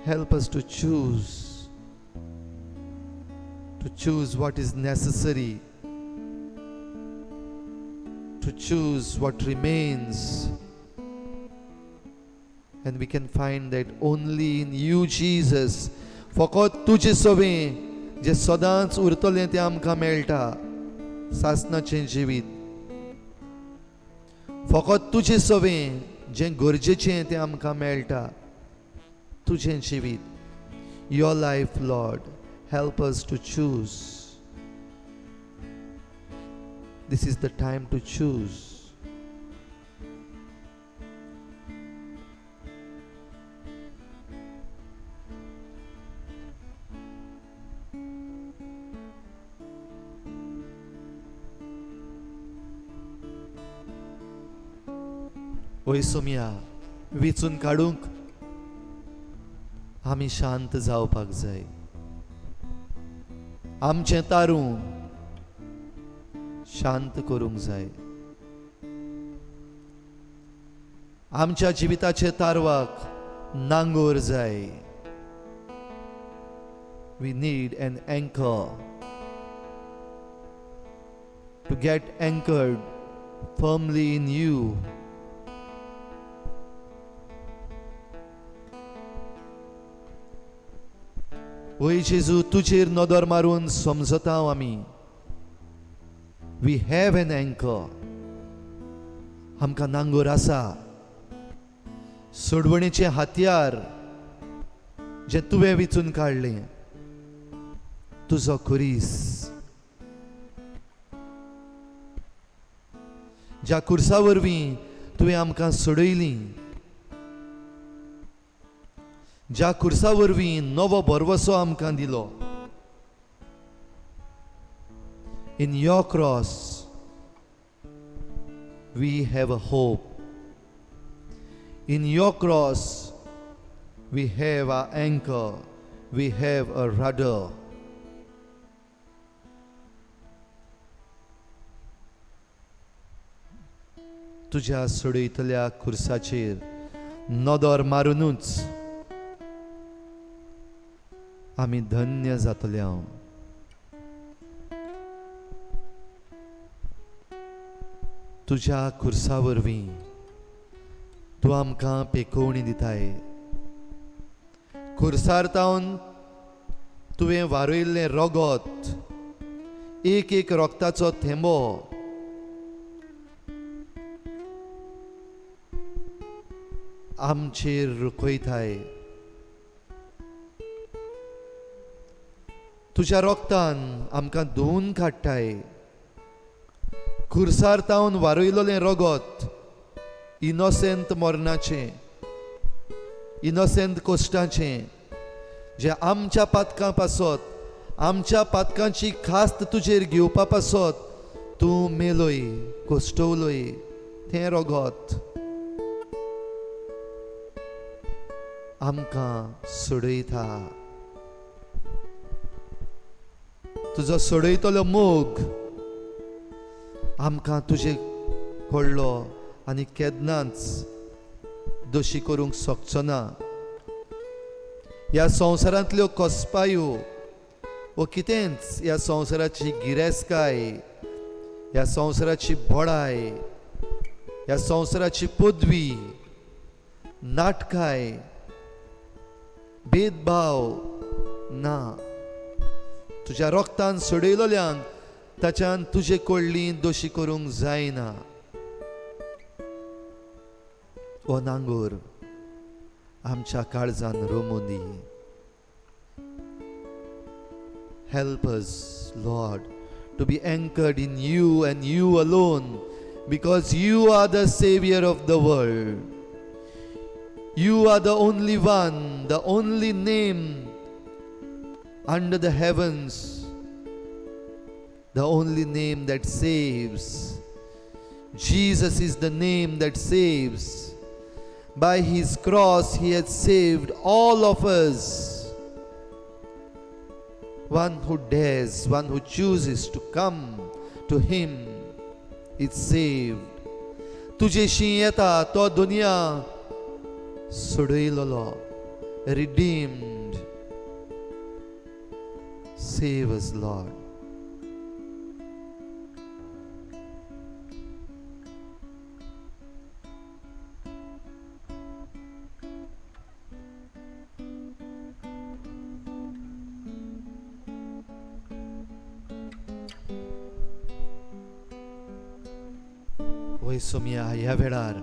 help us to choose, to choose what is necessary, to choose what remains. And we can find that only in you, Jesus. फकत तुजे सवें जे सदांच उरतलें तें आमकां मेळटा, सासनाचें जिवीत. फकत तुजे सवें जें गरजेचें तें आमकां मेळटा, तुजें जिवीत. Your life, Lord, help us to choose. This is the time to choose. ओय सोमिया, वेचून काडूंक आमी शांत जावपाक जाय. आमचें तारूं शांत करूंक जाय. आमच्या जिविताचे तारवाक नांगोर जाय. We need an anchor to get anchored firmly in you. ओय जेजू, तुजेर नदर मारून समजता आमी. We have an anchor. आमकां नांगोर आसा, सोडवणेचें हत्यार जें तुवें विचून काडलें, तुजो खुरीस, ज्या खुर्सा वरवीं तुवें आमकां सोडयली, ज्या खुर्सा वरवीं नवो भरवसो आमकां दिलो. In your cross we have a hope. In your cross We have our anchor, we have a rudder. तुज्या सोडयतल्या खुर्साचेर नदर मारुनूच आमी धन्य जातले हांव. तुज्या खुर्सा वरवीं तूं आमकां पेकोवणी दिताय. खुर्सार तावन तुवें वारयल्लें रगत, एक एक रगताचो थेंबो आमचेर रुखयताय. तुज्या रगतान आमकां धुवन काडटाय. खुर्सार तावन वारयलोलें रगत इनोसेंत मरणाचें, इनोसेंत कोश्टाचें, जें आमच्या पातकां पासत, आमच्या पातकांची खास्त तुजेर घेवपा पासत तूं मेलोय, कोश्टवलोय, तें रगत आमकां सोडयता. तुजो सोडयतलो मोग आमकां तुजे कडलो आनी केन्नाच दोशी करूंक शकचो ना. ह्या संवसारांतल्यो कसपायो वो कितेंच, ह्या संवसाराची गिरेस्तकाय, ह्या संवसाराची बडाय, ह्या संवसाराची पदवी, नाटकाय, भेदभाव ना. तुज्या रगतान सोडयलोल्यांक ताच्यान तुजे कडली दोशी करूंक जायना. हो नांगोर आमच्या काळजान रोमून दी. Help us, Lord, to be anchored in you and you alone, because you are the Savior of the world. You are the only one, the only name under the heavens, the only name that saves. Jesus is the name that saves. By his cross, he has saved all of us. One who dares, one who chooses to come to him is saved. तुजेशी येता तो दुनिया सोडयलोलो, redeemed. Save us, Lord. वय सोमया, ह्या वेळार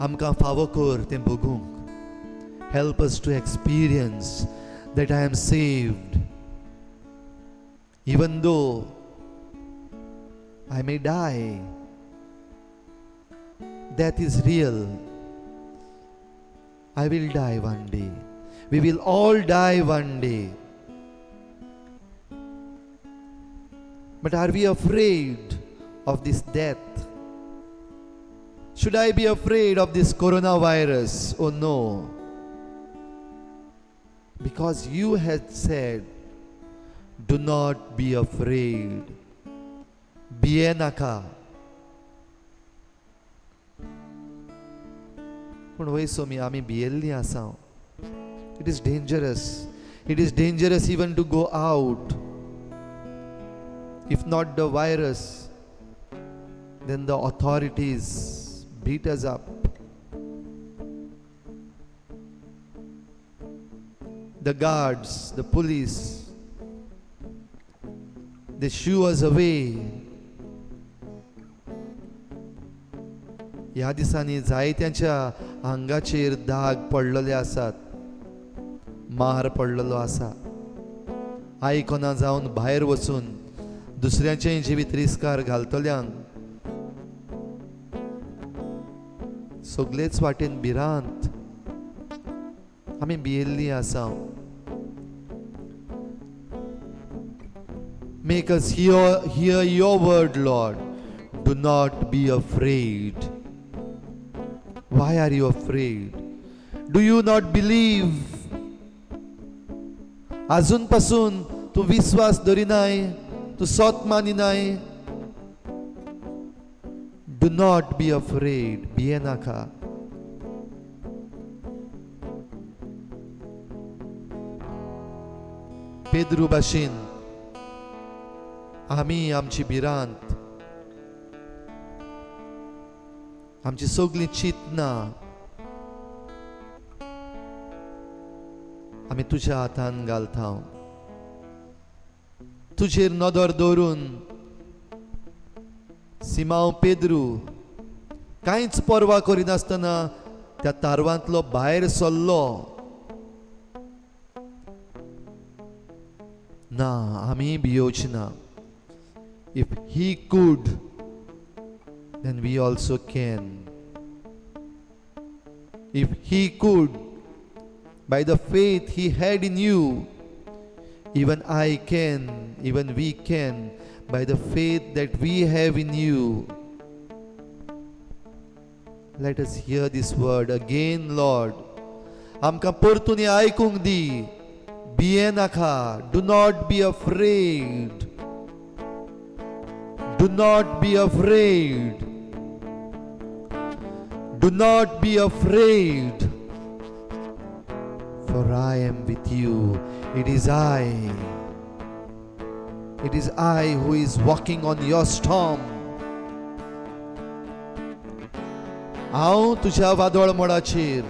आमकां फावो कर तें भोगूंक. Help us to experience that I am saved. Even though I may die, death is real. I will die one day. We will all die one day. But are we afraid of this death? Should I be afraid of this coronavirus? Oh no. Because you had said, do not be afraid. भिये नाका. पूण वय सोमी, आमी भियेल्लीं आसा. It is dangerous. It is dangerous even to go out. If not the virus, then the authorities beat us up. The guards, the police, they shoo us away. ह्या दिसांनी जायत्यांच्या आंगाचेर दाग पडलेले आसात, मार पडलेलो आसा. आयकना जावन भायर वचून दुसऱ्याचें जिवीत रिस्कार घालतल्यांक सगळेच वाटेन भिरांत. आमी भियेल्लीं आसा. Make us hear your word, Lord. Do not be afraid. Why are you afraid? Do you not believe? आजून पासून तूं विस्वास दरिनाय, तूं सोत मानिनाय. Do not be afraid. भियेनाका. Pedro भाशेन आमी आमची भिरांत, आमची सगळीं चिंतना आमी तुज्या हातान घालता. तुजेर नदर दवरून सिमांव पेद्रू कांयच पर्वा करिनासतना त्या तारवांतलो भायर सरलो. ना, आमी भियोवची ना. If he could, then we also can. If he could, by the faith he had in you, even I can, even we can, by the faith that we have in you. Let us hear this word again, Lord. आमकां परतून हें आयकूंक दी. भियेनाका. Do not be afraid. Do not be afraid. Do not be afraid. For I am with you. It is I. It is I who is walking on your storm. हांव तुज्या वादळ मोडाचेर,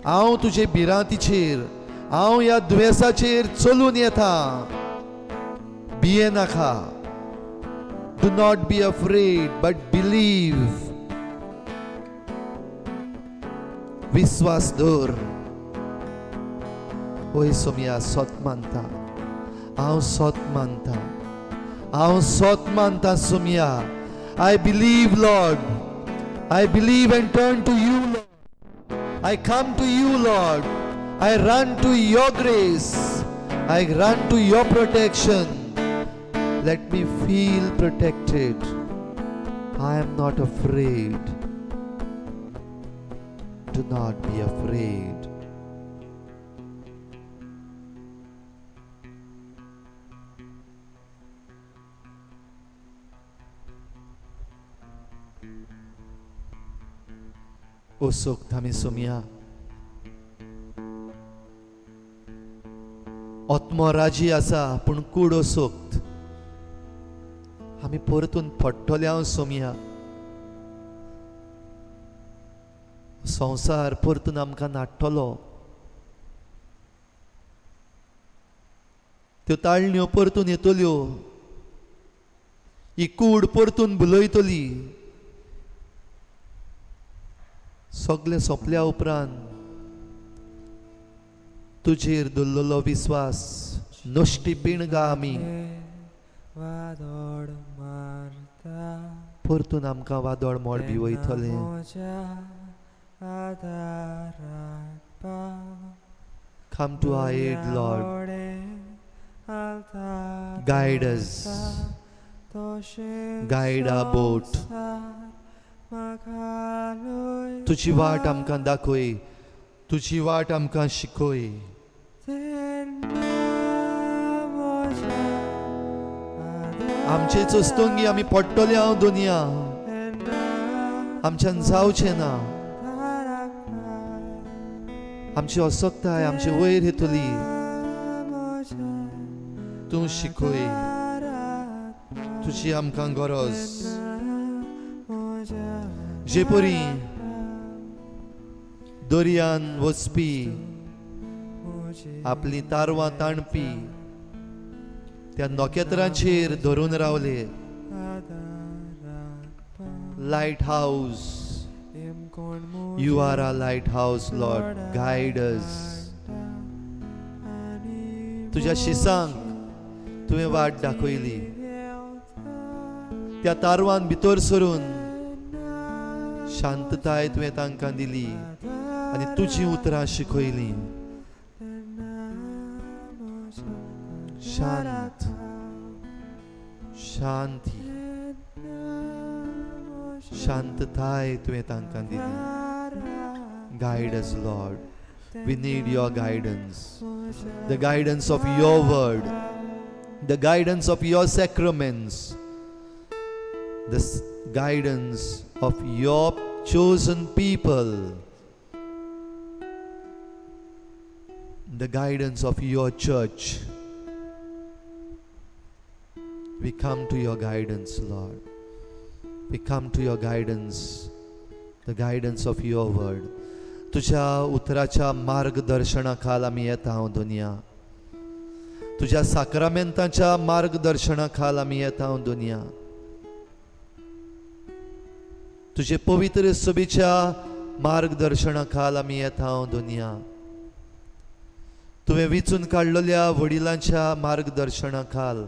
हांव तुजे भिरांतीचेर, हांव ह्या दुयेंसाचेर चलून येता. भियेनाका. Do not be afraid, but believe. विस्वास दवर. ओय सोमया, सोत मानता हांव, सोत मानता हांव, सोत मानता Somaiya. I believe, Lord. I believe and turn to you, Lord. I come to you, Lord. I run to your grace. I run to your protection. Let me feel protected. I am not afraid. Do not be afraid. ओसोक आमी सोमया, आत्मो राजी आसा पूण कूड असोक्त. आमी परतून पडटले हांव सोमया. संवसार परतून आमकां नाडटलो. त्यो ताळण्यो परतून येतल्यो. ही कूड परतून बुलयतली. सगळें सोंपल्या उपरांत तुजेर दवरलेलो विस्वास नश्टी पिणगा आमी. वादळ मारता परतून आमकां वादळ मोड भिवयतलें. म्हज्या आदाराक पाव. Come to our aid, Lord. Guide us. Guide our boat. तुजी वाट आमकां दाखय, तुजी वाट आमकां शिकय. आमचेच अस्तंगी आमी पडटले हांव दुनिया. आमच्यान जावचें ना. आमची असक्ताय आमची वयर येतली. तूं शिकय. तुजी आमकां गरज. जे परी दर्यान वचपी आपली तारवां ताणपी त्या नखेत्रांचेर धरून रावले. Light house. You are a light house, Lord. Guide us. तुज्या शिसांक तुवें वाट दाखयली. त्या तारवान भितर सरून शांतताय तुवें तांकां दिली आनी तुजीं उतरां शिकयलीं. शांत, शांती, शांतताय तुवें तांकां दिली. Guide us, Lord. We need your guidance, the guidance of your word, the guidance of your sacraments, the guidance of your chosen people, the guidance of your church. We come to your guidance, Lord. We come to your guidance, the guidance of your word. तुझ्या उतराच्या मार्गदर्शनाखाल आमी येता हांव दुनिया. तुझ्या साक्रामेंताच्या मार्गदर्शनाखाल आमी येता हांव दुनिया. तुझे पवित्र सभेच्या मार्गदर्शनाखाल आमी येता हांव दुनिया. तुवें विचून काडलेल्या वडिलांच्या मार्गदर्शनाखाल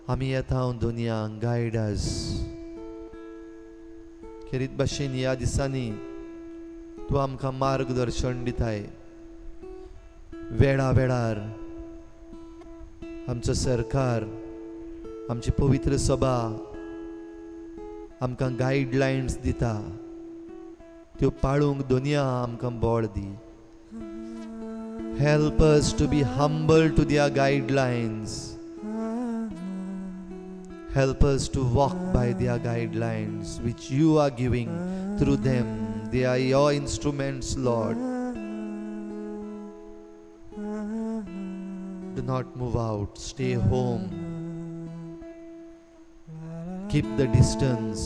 आमी येता हांव दुनिया. Guide us. खेरीत भाशेन ह्या दिसांनी तूं आमकां मार्गदर्शन दिताय. वेळा वेळार आमचो सरकार, आमची पवित्र सभा आमकां गायडलायन्स दिता. त्यो पाळूंक दुनिया आमकां बळ दी. Help us to be humble to their guidelines. Help us to walk by their guidelines which you are giving through them. They are your instruments, Lord. Do not move out. Stay home. Keep the distance.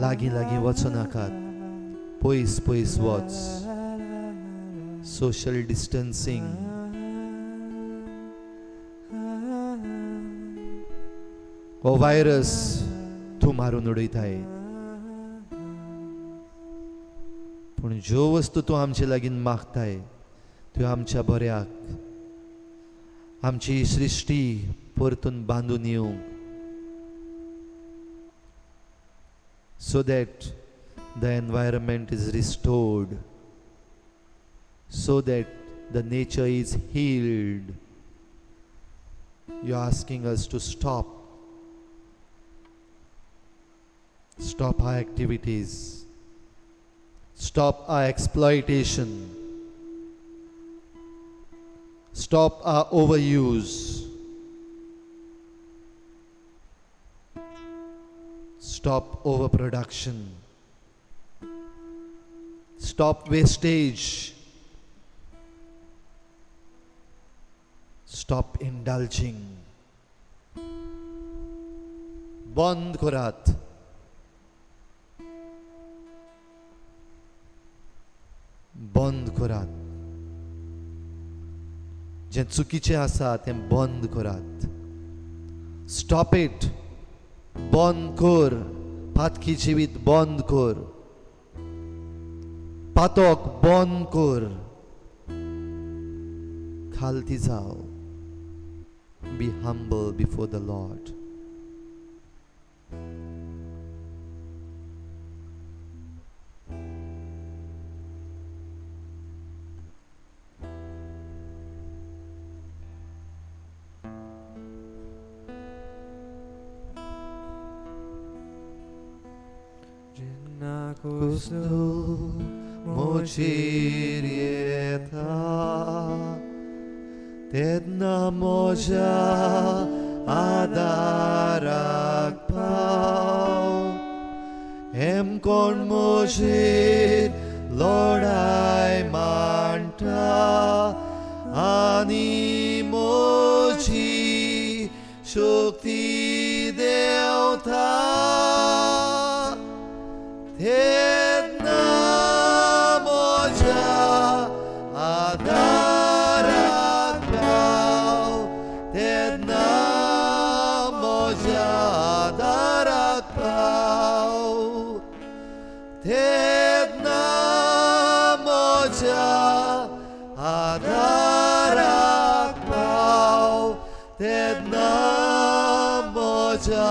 लागी लागी वचनाकात. पयस पयस वच. Social distancing. हो virus तूं मारून उडयताय, पूण ज्यो वस्तू तूं आमचे लागीं मागताय त्यो आमच्या बऱ्याक, आमची सृश्टी परतून बांदून येवंक, so that the environment is restored, so that the nature is healed. You are asking us to stop. Stop our activities. Stop our exploitation. Stop our overuse. Stop overproduction. Stop wastage. Stop indulging. बंद करात. बंद करात. जें चुकीचें आसा तें बंद करात. Stop it. बंद कर. पातकी जिवीत बंद कर. पातक बंद कर. खालती जाव. Be humble before the Lord. मोचेर येता तेन्ना म्हज्या आदाराक पाव. हेमकोण म्हजेर लढाय मांडटा आनी म्हजी शक्ती देंवता. तेन्ना म्हज्या आदाराक पाव. तेन्ना म्हज्या आदाराक पाव. तेन्ना म्हज्या आदाराक पाव. तेन्ना म्हज्या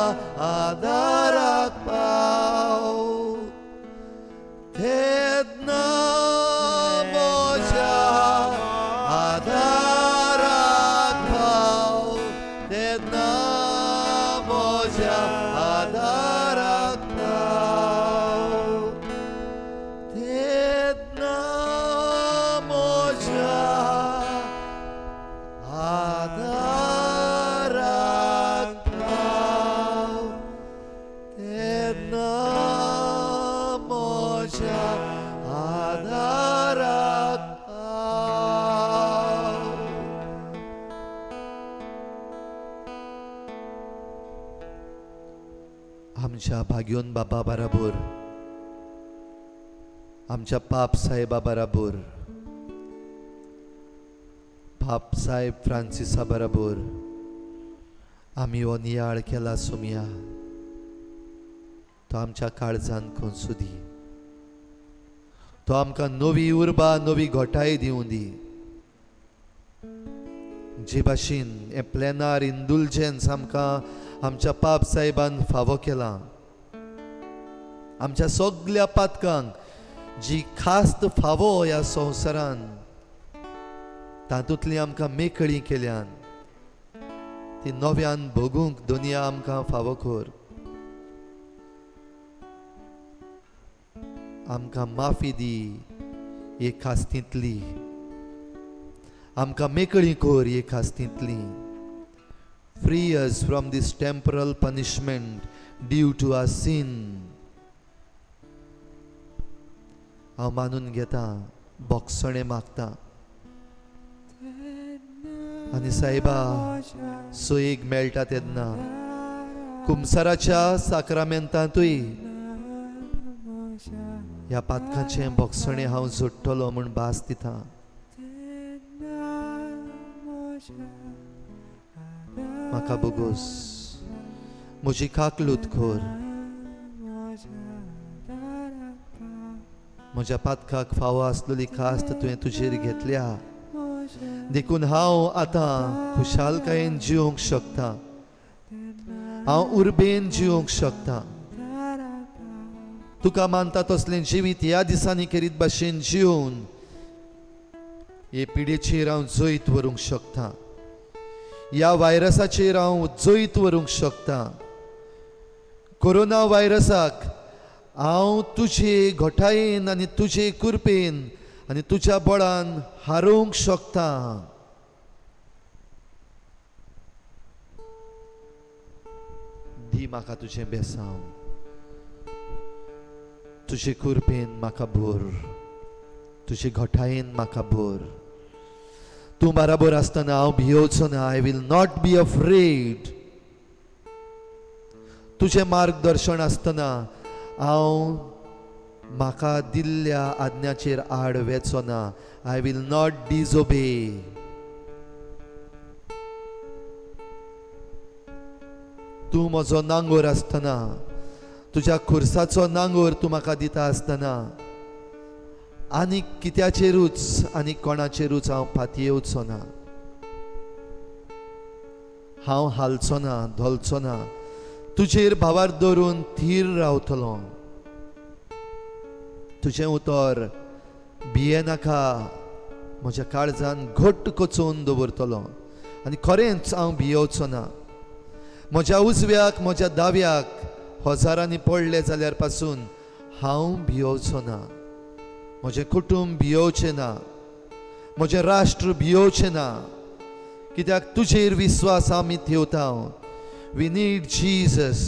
आदाराक पाव. तेन्ना म्हज्या आदाराक पाव. तेन्ना म्हज्या आदाराक पाव. तेन्ना आमच्या भाग्योन बाबा बराबर, आमच्या पाप साहेबा बराबर, पाप साहेब फ्रांसिसा बराबर आमी हो नियाळ केला सोमया. तो आमच्या काळजान कोंसू दी, तो आमकां नवी उर्बा नवी घोटाय दिवं दी. जे भाशेन हें प्लॅनार इंडुलजन्स आमकां आमच्या पाप साहेबान फावो केलां, आमच्या सगल्या पातकांक जी खास्त फावो ह्या संवसारान तातूंतली आमकां मेकळी केल्यान ती नव्यान भोगूंक दुनिया आमकां फावो कर. आमकां माफी दी हे खास्तींतली, आमकां मेकळी कर हे खास्तींतली. Free us from this temporal punishment due to our sin. हांव मानून घेता, बोगसणें मागता आनी सायबा सोयीक मेळटा तेन्ना कुमसाराच्या साक्रामेंतांतूय ह्या पातकाचें बोगसणें हांव जोडटलो म्हूण भास दिता. म्हाका बोगोस, म्हजी काकलूत कर, म्हज्या पातकाक फावो आसलेली खास्त तुवें तुजेर घेतल्या, देखून हांव आतां खुशालकायेन जिवंक शकता, हांव उर्बेन जिवंक शकता. तुका मानता तसलें जिवीत ह्या दिसांनी खेरीत भाशेन जिवन हे पिडेचेर हांव जैत व्हरूंक शकता, ह्या व्हायरसाचेर हांव जैत व्हरूंक शकता. कोरोना व्हायरसाक हांव तुजे घोटायेन आनी तुजे कृपेन आनी तुज्या बळान हारोवंक शकता. दी म्हाका तुजें बेसांव, तुजे कृपेन म्हाका भर, तुजे घोटायेन म्हाका भर. तूं बराबर आसतना हांव भियोवचो ना. I will not be afraid. तुजें मार्गदर्शन आसतना हांव म्हाका दिल्ल्या आज्ञाचेर आड वेचो ना. I will not disobey. तूं म्हजो नांगोर आसतना, तुज्या खुर्साचो नांगोर तूं म्हाका दिता आसतना आनी कित्याचेरूच आनी कोणाचेरूच हांव पातयेवचो ना, हांव हालचो ना, धोलचो ना. तुजेर भावार दवरून थीर रावतलो. तुजें उतर भियेनाका म्हज्या काळजान घट्ट कोचोवन दवरतलो आनी खरेंच हांव भियोवचो ना. म्हज्या उजव्याक म्हज्या दाव्याक हजारांनी पडले जाल्यार पासून हांव भियोवचो ना. म्हजें कुटुंब भियोवचें ना, म्हजें राष्ट्र भियोवचें ना, कित्याक तुजेर विस्वास आमी ठेवता. We need Jesus.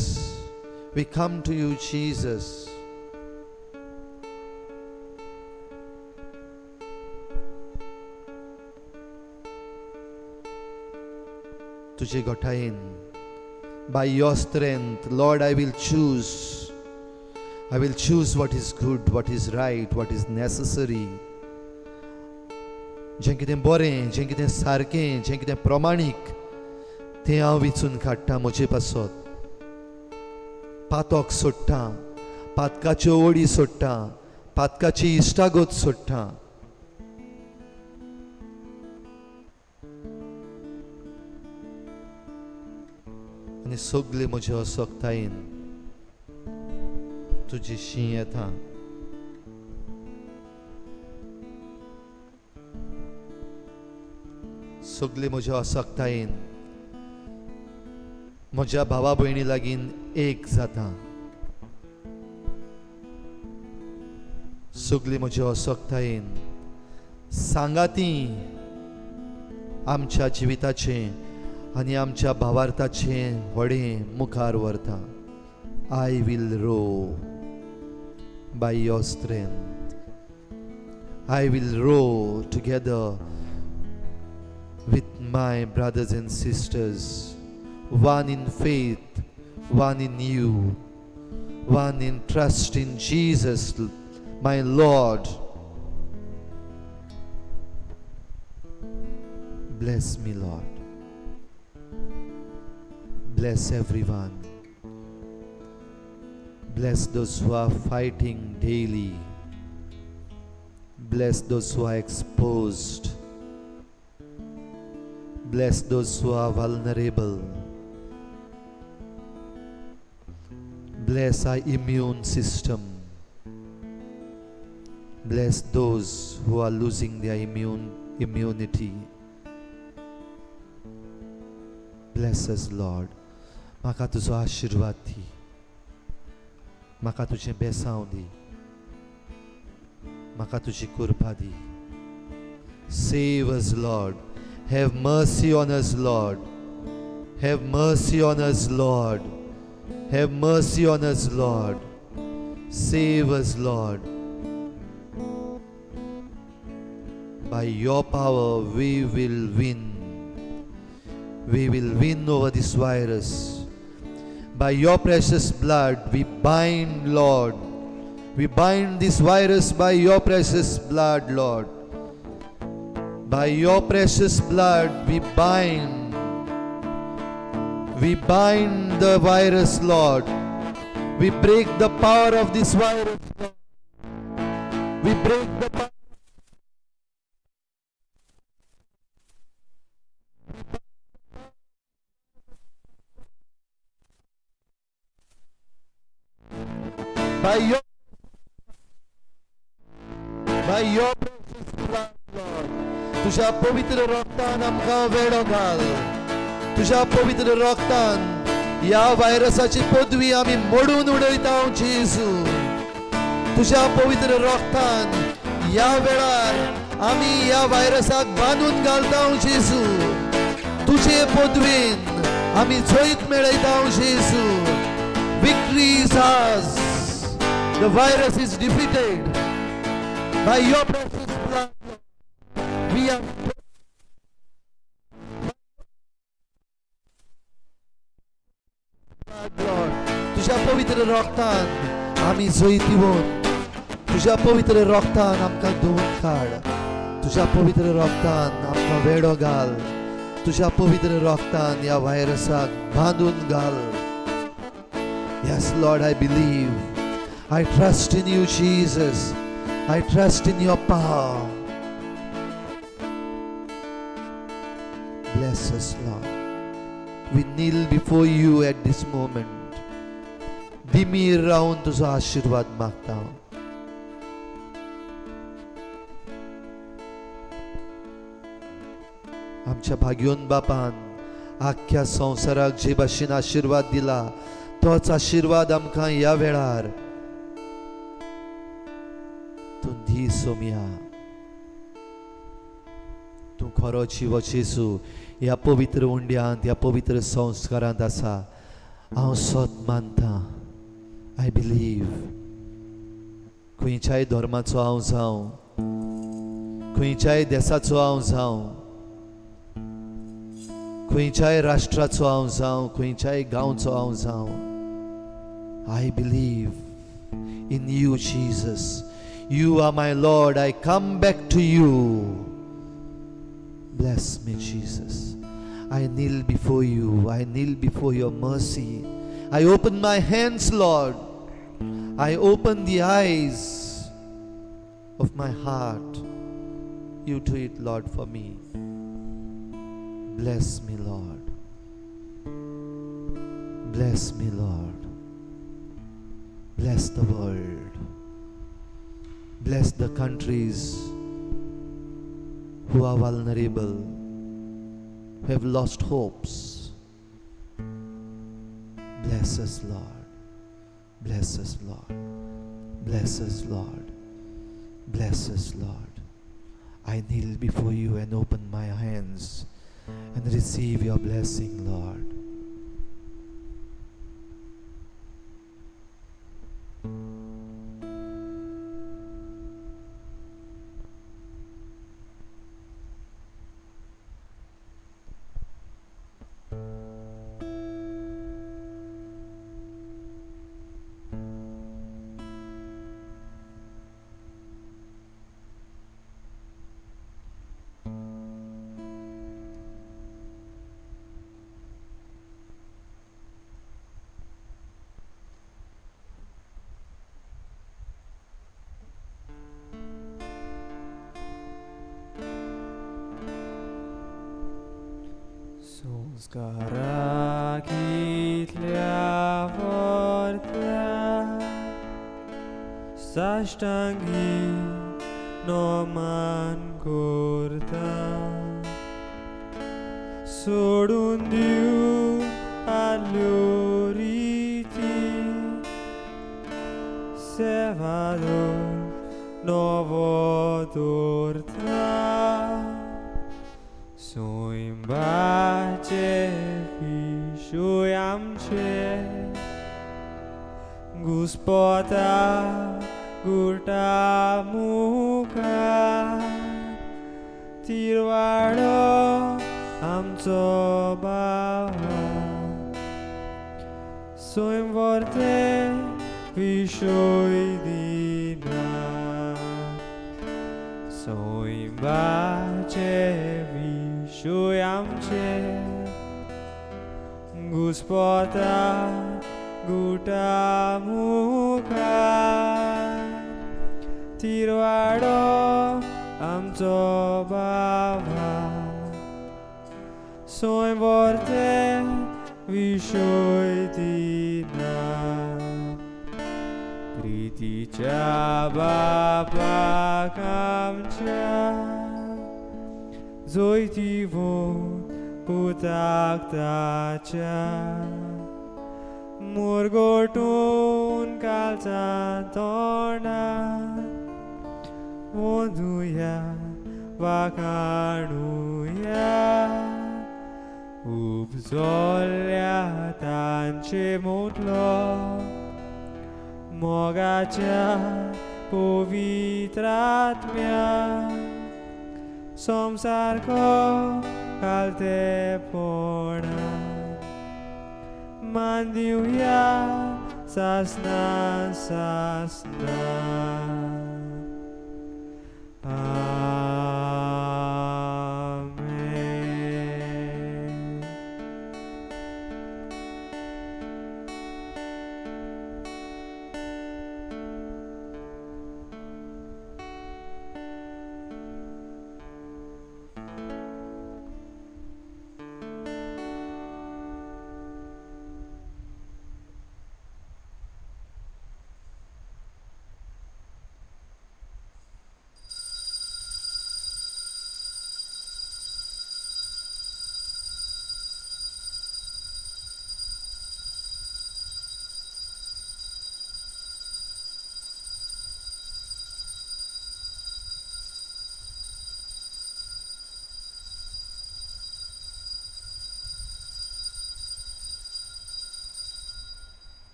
We come to you Jesus. तुजे गोठायेन, by your strength, Lord, I will choose. I will choose what is good, what is right, what is necessary. जें कितें बरें, जें कितें सारकें, जें कितें प्रमाणीक तें हांव विचून काडटा म्हजे पासत. पातक सोडटा, पातकाच्यो ओडी सोडटा, पातकाची इश्टागत सोडटा. आनी सगळे म्हजे असक्तायेन तुजी शी येता. सगळे म्हज्या असक्तायेन म्हज्या भावा भयणी लागीं एक जाता. सगळे म्हज्या असक्तायेन सांगाती आमच्या जिविताचें आनी आमच्या भावार्थाचें व्हडें मुखार व्हरता. I will row by your strength. I will row together with my brothers and sisters, one in faith, one in you. one in trust in Jesus, my Lord. Bless me, Lord. Bless everyone. Bless those who are fighting daily. Bless those who are exposed. Bless those who are vulnerable. Bless our immune system. Bless those who are losing their immunity. Bless us, Lord. म्हाका तुजो आशिर्वाद दी, म्हाका तुजें बेसांव दी, म्हाका तुजी कृपा दी. Save us, Lord. Have mercy on us, Lord. Have mercy on us, Lord. Have mercy on us, Lord. Save us, Lord. By your power we will win. We will win over this virus. By your precious blood we bind, Lord. We bind this virus by your precious blood, Lord. By your precious blood we bind. We bind the virus, Lord. We break the power of this virus, Lord. We break the power. By your precious blood, Lord. तुझ्या पवित्र रक्तान आमकां वेडो घाल. तुझ्या पवित्र रक्तान ह्या व्हायरसाची पदवी आमी मोडून उडयता जेजू. तुझ्या पवित्र रक्तान ह्या वेळार आमी ह्या व्हायरसाक बांदून घालता जेजू. तुझे पदवेन आमी जैत मेळयता जेजू. Victory is ours. The virus is defeated by your precious blood. We are Lord. तुझ्या पवित्र रक्तान आमी जैत दिवन, तुझ्या पवित्र रक्तान आमकां धुवन काड, तुझ्या पवित्र रक्तान आमकां वेडो घाल, तुझ्या पवित्र रक्तान ह्या व्हायरसाक बांदून घाल. Yes, Lord, I believe. I trust in you, Jesus. I trust in your power. Bless us, Lord. We kneel before you at this moment. दिमीर रावन तुजो आशिर्वाद मागता. आमच्या भाग्योन बापान आख्ख्या संवसाराक जे भाशेन आशिर्वाद दिला तोच आशिर्वाद आमकां ह्या वेळार तूं दी सोमया. तूं खरो जिवो जेजू ह्या पवित्र उंड्यांत, ह्या पवित्र संस्कारांत आसा. हांव सत मानता. I believe. खंयच्याय धर्माचो हांव जावं, खंयच्याय देसाचो हांव जावं, खंयच्याय राष्ट्राचो हांव जावं, खंयच्याय गांवचो हांव जावं, I believe in you, Jesus. You are my Lord. I come back to you. Bless me, Jesus. I kneel before you. I kneel before your mercy. I open my hands, Lord. I open the eyes of my heart. You do it, Lord, for me. Bless me, Lord. Bless me, Lord. Bless the world. Bless the countries who are vulnerable, who have lost hopes. Bless us, Lord. Bless us, Lord. Bless us, Lord. Bless us, Lord. I kneel before you and open my hands and receive your blessing, Lord. संस्कारा कितल्या व्हरत्या साश्टांगी नमन करता सोडून दिव आल्यो रिती सेवादोर नवो दवरता सोंयबाचे विशय आमचे घुस्पता गुटा मुखार तिरवाडो आमचो बाबा सैम व्हरते विशय दिना सैमाचे विशय आमचे घुस्पता गुटा मुखार तिरवाडो आमचो बाबा सैम व्हरते विशय दिना प्रितीच्या बापाक आमच्या जैतिवंत पुताक ताच्या मुरगोटून कालचा तोंडार वोंदुया वाखाणुया उपजोल्या तांचे मोटलो मोगाच्या पवित्र आत्म्या संवसारको कालतेपणा मान दिवया सासना सासना. आमेन.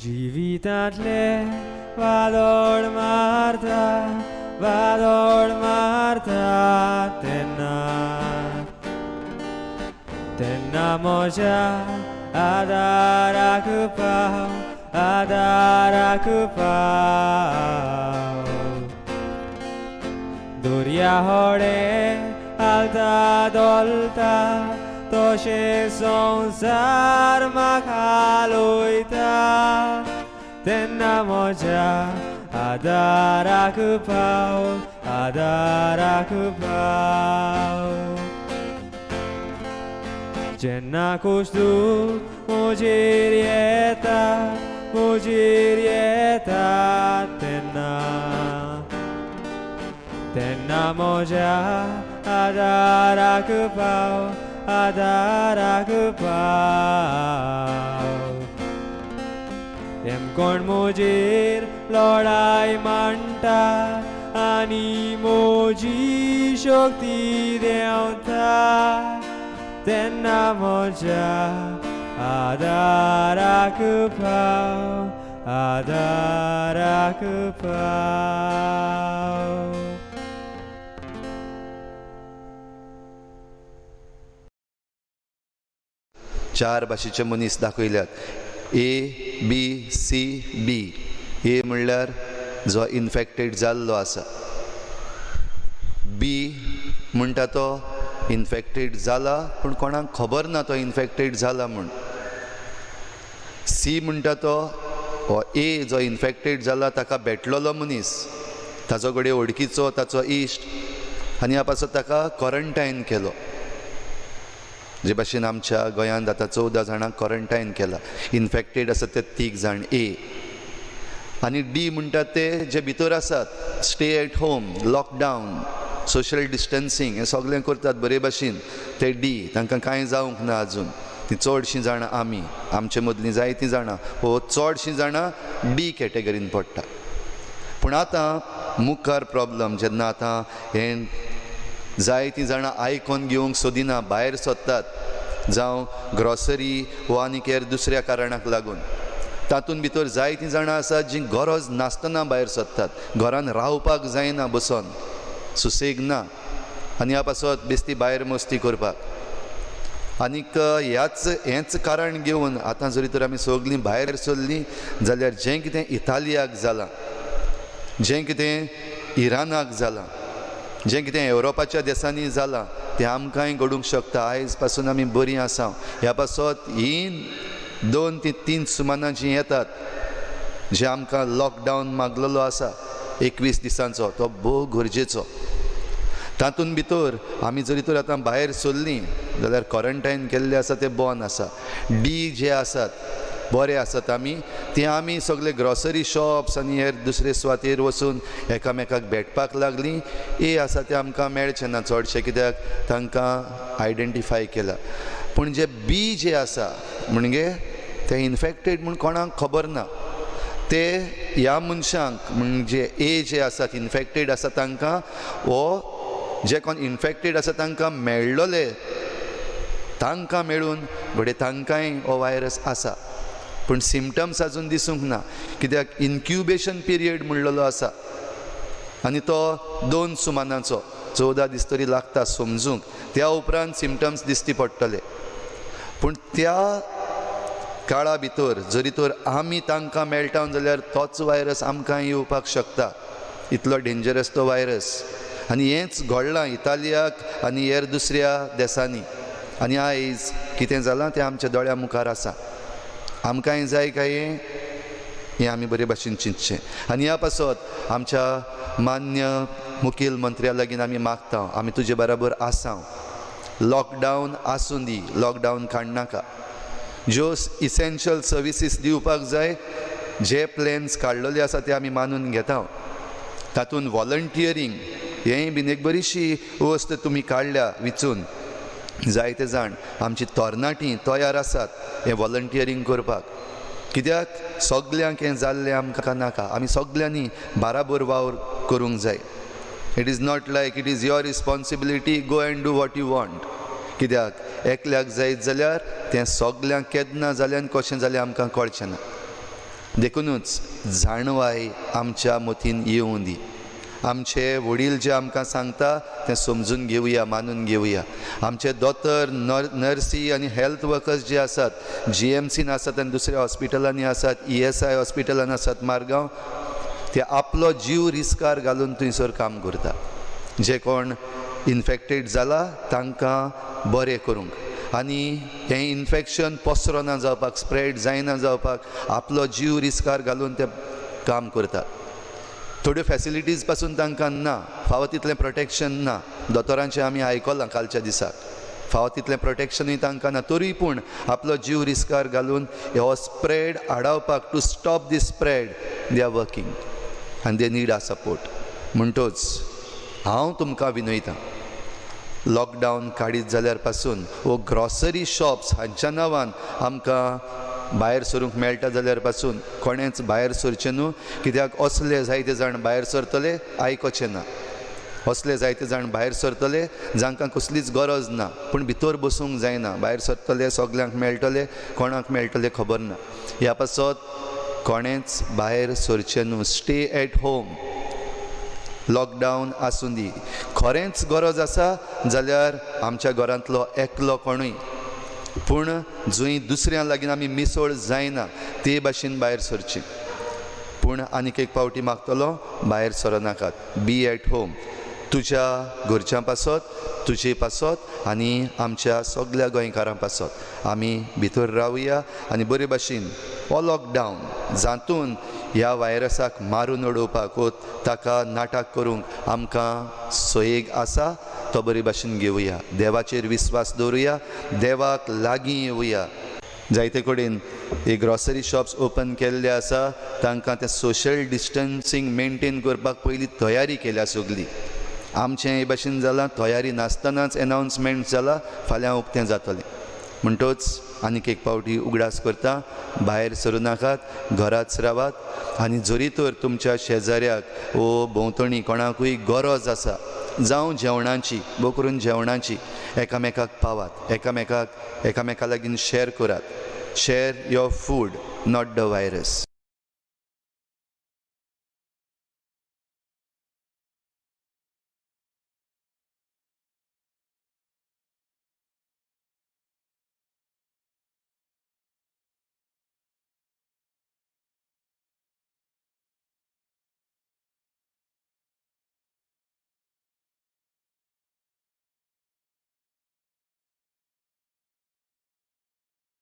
जिवितांतले वादोळ मारता वादोळ मारता तेन्ना तेन्ना म्हज्या आदाराक पाव आदाराक पाव दर्या होडें हालता धोलता तशें संवसार म्हाका लोयता तेन्ना म्हज्या आदाराक पाव आदाराक पाव जेन्ना कुश्तू म्हजेर येता तेन्ना तेन्ना म्हज्या आदाराक पाव आदाराक पाव कोण म्हजेर लढाय मांडटा आनी म्हजी शक्ती देंवता तेन्ना म्हज्या आदाराक पाव आदाराक पाव. चार भाशेचे मनीस दाखयल्यात ए बी सी बी. ए म्हणल्यार जो इन्फेक्टेड जाल्लो आसा, बी म्हणटा तो इन्फेक्टेड जाला पूण कोणाक खबर ना तो इन्फेक्टेड जाला म्हूण. सी म्हणटा तो हो ए जो इन्फेक्टेड जाला ताका भेटलेलो मनीस, ताचो घडये वळखीचो, ताचो इश्ट, आनी ह्या पासत ताका क्वॉरंटायन केलो. जे भाशेन आमच्या गोंयांत आतां 14 जाणांक क्वॉरंटायन केला, इन्फेक्टेड आसा ते 3 जाण ए. आनी डी म्हणटात ते जे भितर आसात, stay at home, lockdown, social distancing हें सगळें करतात बरे भाशेन, ते डी, तांकां कांय जावंक ना आजून. ती चडशीं जाणां आमी, आमचे मदलीं जायतीं जाणां हो चडशीं जाणां डी कॅटेगरीन पडटा. पूण आतां मुखार प्रॉब्लम जेन्ना आतां हें जायतीं जाणां आयकोन घेवंक सोदिना, भायर सोदतात, जावं ग्रॉसरी वा आनी हेर दुसऱ्या कारणाक लागून, तातूंत भितर जायतीं जाणां आसात जीं गरज नासतना भायर सोदतात, घरान रावपाक जायना, बसोन सुसेग ना, आनी ह्या पासत बेस्ती भायर मस्ती करपाक. आनीक ह्याच हेंच कारण घेवन आतां जरी तर आमी सगळीं भायर सरलीं जाल्यार जें कितें इतालियाक जालां, जें कितें इराणाक जालां, जें कितें येवरोपाच्या देशांनी जालां तें आमकांय घडूंक शकता. आयज पासून आमी बरीं आसा, ह्या पासत ही 2 ते 3 सुमानां जीं येतात, जे आमकां लॉकडावन मागलेलो आसा 21 दिसांचो, तो भोव गरजेचो. तातूंत भितर आमी जरी तर आतां भायर सरलीं जाल्यार क्वॉरंटायन केल्लें आसा तें बंद आसा. डी जे आसात बरे आसात आमी, ते आमी सगळे ग्रॉसरी शॉप्स आनी हेर दुसरे सुवातेर वचून एकामेकाक भेटपाक लागलीं. ए आसा ते आमकां मेळचें ना चडशें, कित्याक तांकां आयडेंटिफाय केला. पूण जे बी जे आसा म्हणजे ते इन्फेक्टेड म्हूण कोणाक खबर ना, ते ह्या मनशांक म्हणजे ए जे आसात इन्फेक्टेड आसा तांकां हो जे कोण इन्फेक्टेड आसा तांकां मेळ्ळोले, तांकां मेळून घडये तांकांय हो वायरस आसा, पूण सिमटम्स आजून दिसूंक ना, कित्याक इन्क्युबेशन पिरियड म्हणलेलो आसा आनी तो 2 सुमानाचो, 14 दीस तरी लागता समजूंक, त्या उपरांत सिमटम्स दिसती पडटले. पूण त्या काळा भितर जरी तर आमी तांकां मेळटा जाल्यार तोच वायरस आमकां येवपाक शकता, इतलो डेंजरस तो वायरस. आनी हेंच घडलां इतालियाक आनी हेर दुसऱ्या देशांनी. आनी आयज कितें जालां तें आमच्या दोळ्या मुखार आसा. आमकांय जाय काय हें, हें आमी बरे भाशेन चिंतचें. आनी ह्या पासत आमच्या मान्य मुखेल मंत्र्या लागीं आमी मागता, आमी तुजे बराबर आसा, लॉकडावन आसूं दी, लॉकडावन काडनाका, ज्यो इसेन्शियल सर्विसीस दिवपाक जाय, जे प्लॅन्स काडलेले आसा ते आमी मानून घेता. तातूंत वॉलंटियरींग हेंय बीन एक बरीशी वस्त तुमी काडल्या विचून, जायते जाण आमची तरणाटीं तयार आसात हें वॉलंटियरींग करपाक, कित्याक सगल्यांक हें जाल्लें आमकां नाका, आमी सगल्यांनी बाराबर वावर करूंक जाय. It is not like it is your responsibility, go and do what you want. कित्याक एकल्याक जायत जाल्यार तें सगल्यांक केन्ना जालें आनी कशें जालें आमकां कळचें ना. देखुनूच जाणवाय आमच्या मतीन येवं दी. आमचे वडील जे आमकां सांगता तें समजून घेवया, मानून घेवया. आमचे दोतोर, नर्सी आनी हेल्थ वर्कर्स जे आसात, GMCन आसात आनी दुसऱ्या हॉस्पिटलांनी आसात, ESI हॉस्पिटलान आसात मारगांव, ते आपलो जीव रिस्कार घालून थंयसर काम करता. जे कोण इन्फेक्टेड जाला तांकां बरें करूंक आनी हें इन्फेक्शन पसरना जावपाक, स्प्रेड जायना जावपाक आपलो जीव रिस्कार घालून ते काम करतात. थोड्यो फॅसिलिटीज पासून तांकां ना, फावो तितलें प्रोटेक्शन ना. दोतोरांचें आमी आयकलां कालच्या दिसाक, फावो तितलें प्रोटेक्शनूय तांकां ना, तरी पूण आपलो जीव रिस्कार घालून हो स्प्रेड आडावपाक, to stop the spread they are working आनी they need our support. म्हणटोच हांव तुमकां विनयतां, लॉकडावन काडीत जाल्यार पासून वो ग्रॉसरी शॉप्स हांच्या नांवान आमकां भायर सरूंक मेळटा जाल्यार पासून कोणेंच भायर सरचें न्हू, कित्याक असले जायते जाण भायर सरतले आयकोचें ना, असले जायते जाण भायर सरतले जांकां कसलीच गरज ना, पूण भितर बसूंक जायना, भायर सरतले सगल्यांक मेळटले, कोणाक मेळटले खबर ना. ह्या पासत कोणेंच भायर सरचें न्हू, स्टे एट होम. लॉकडावन आसूं दी, खरेंच गरज आसा जाल्यार आमच्या घरांतलो एकलो कोणूय, पूण जंय दुसऱ्यां लागीं आमी मिसळ जायना ते भाशेन भायर सरची. पूण आनीक एक पावटी मागतलो, भायर सरनाकात, बी एट होम. तुज्या घरच्यां पासत, तुजे पासत आनी आमच्या सगल्या गोंयकारां पासत आमी भितर रावया आनी बरे भाशेन हो लॉकडावन जातून ह्या व्हायरसाक मारून उडोवपाक वो ताका नाटक करूंक आमकां सोयेग आसा तो बरे भाशेन घेवया. देवाचेर विस्वास दवरुया, देवाक लागीं येवया. जायते कडेन हे ग्रॉसरी शॉप्स ओपन केल्ले आसा, तांकां तें सोशल डिस्टन्सींग मेनटेन करपाक पयलीं तयारी केल्या सगली. आमचें हे भाशेन जालां, तयारी नासतनाच एनावन्समेंट जाला, फाल्यां उक्तें जातलें. म्हणटच आनीक एक फावटी उगडास करता, भायर सरूं नाकात, घराच रावात आनी जरी तर तुमच्या शेजाऱ्याक वो भोंवतणी कोणाकूय गरज आसा, जावं जेवणाची, भोव करून जेवणाची, एकामेकाक पावात, एकामेका लागीं शेअर करात. Share your food, not the virus.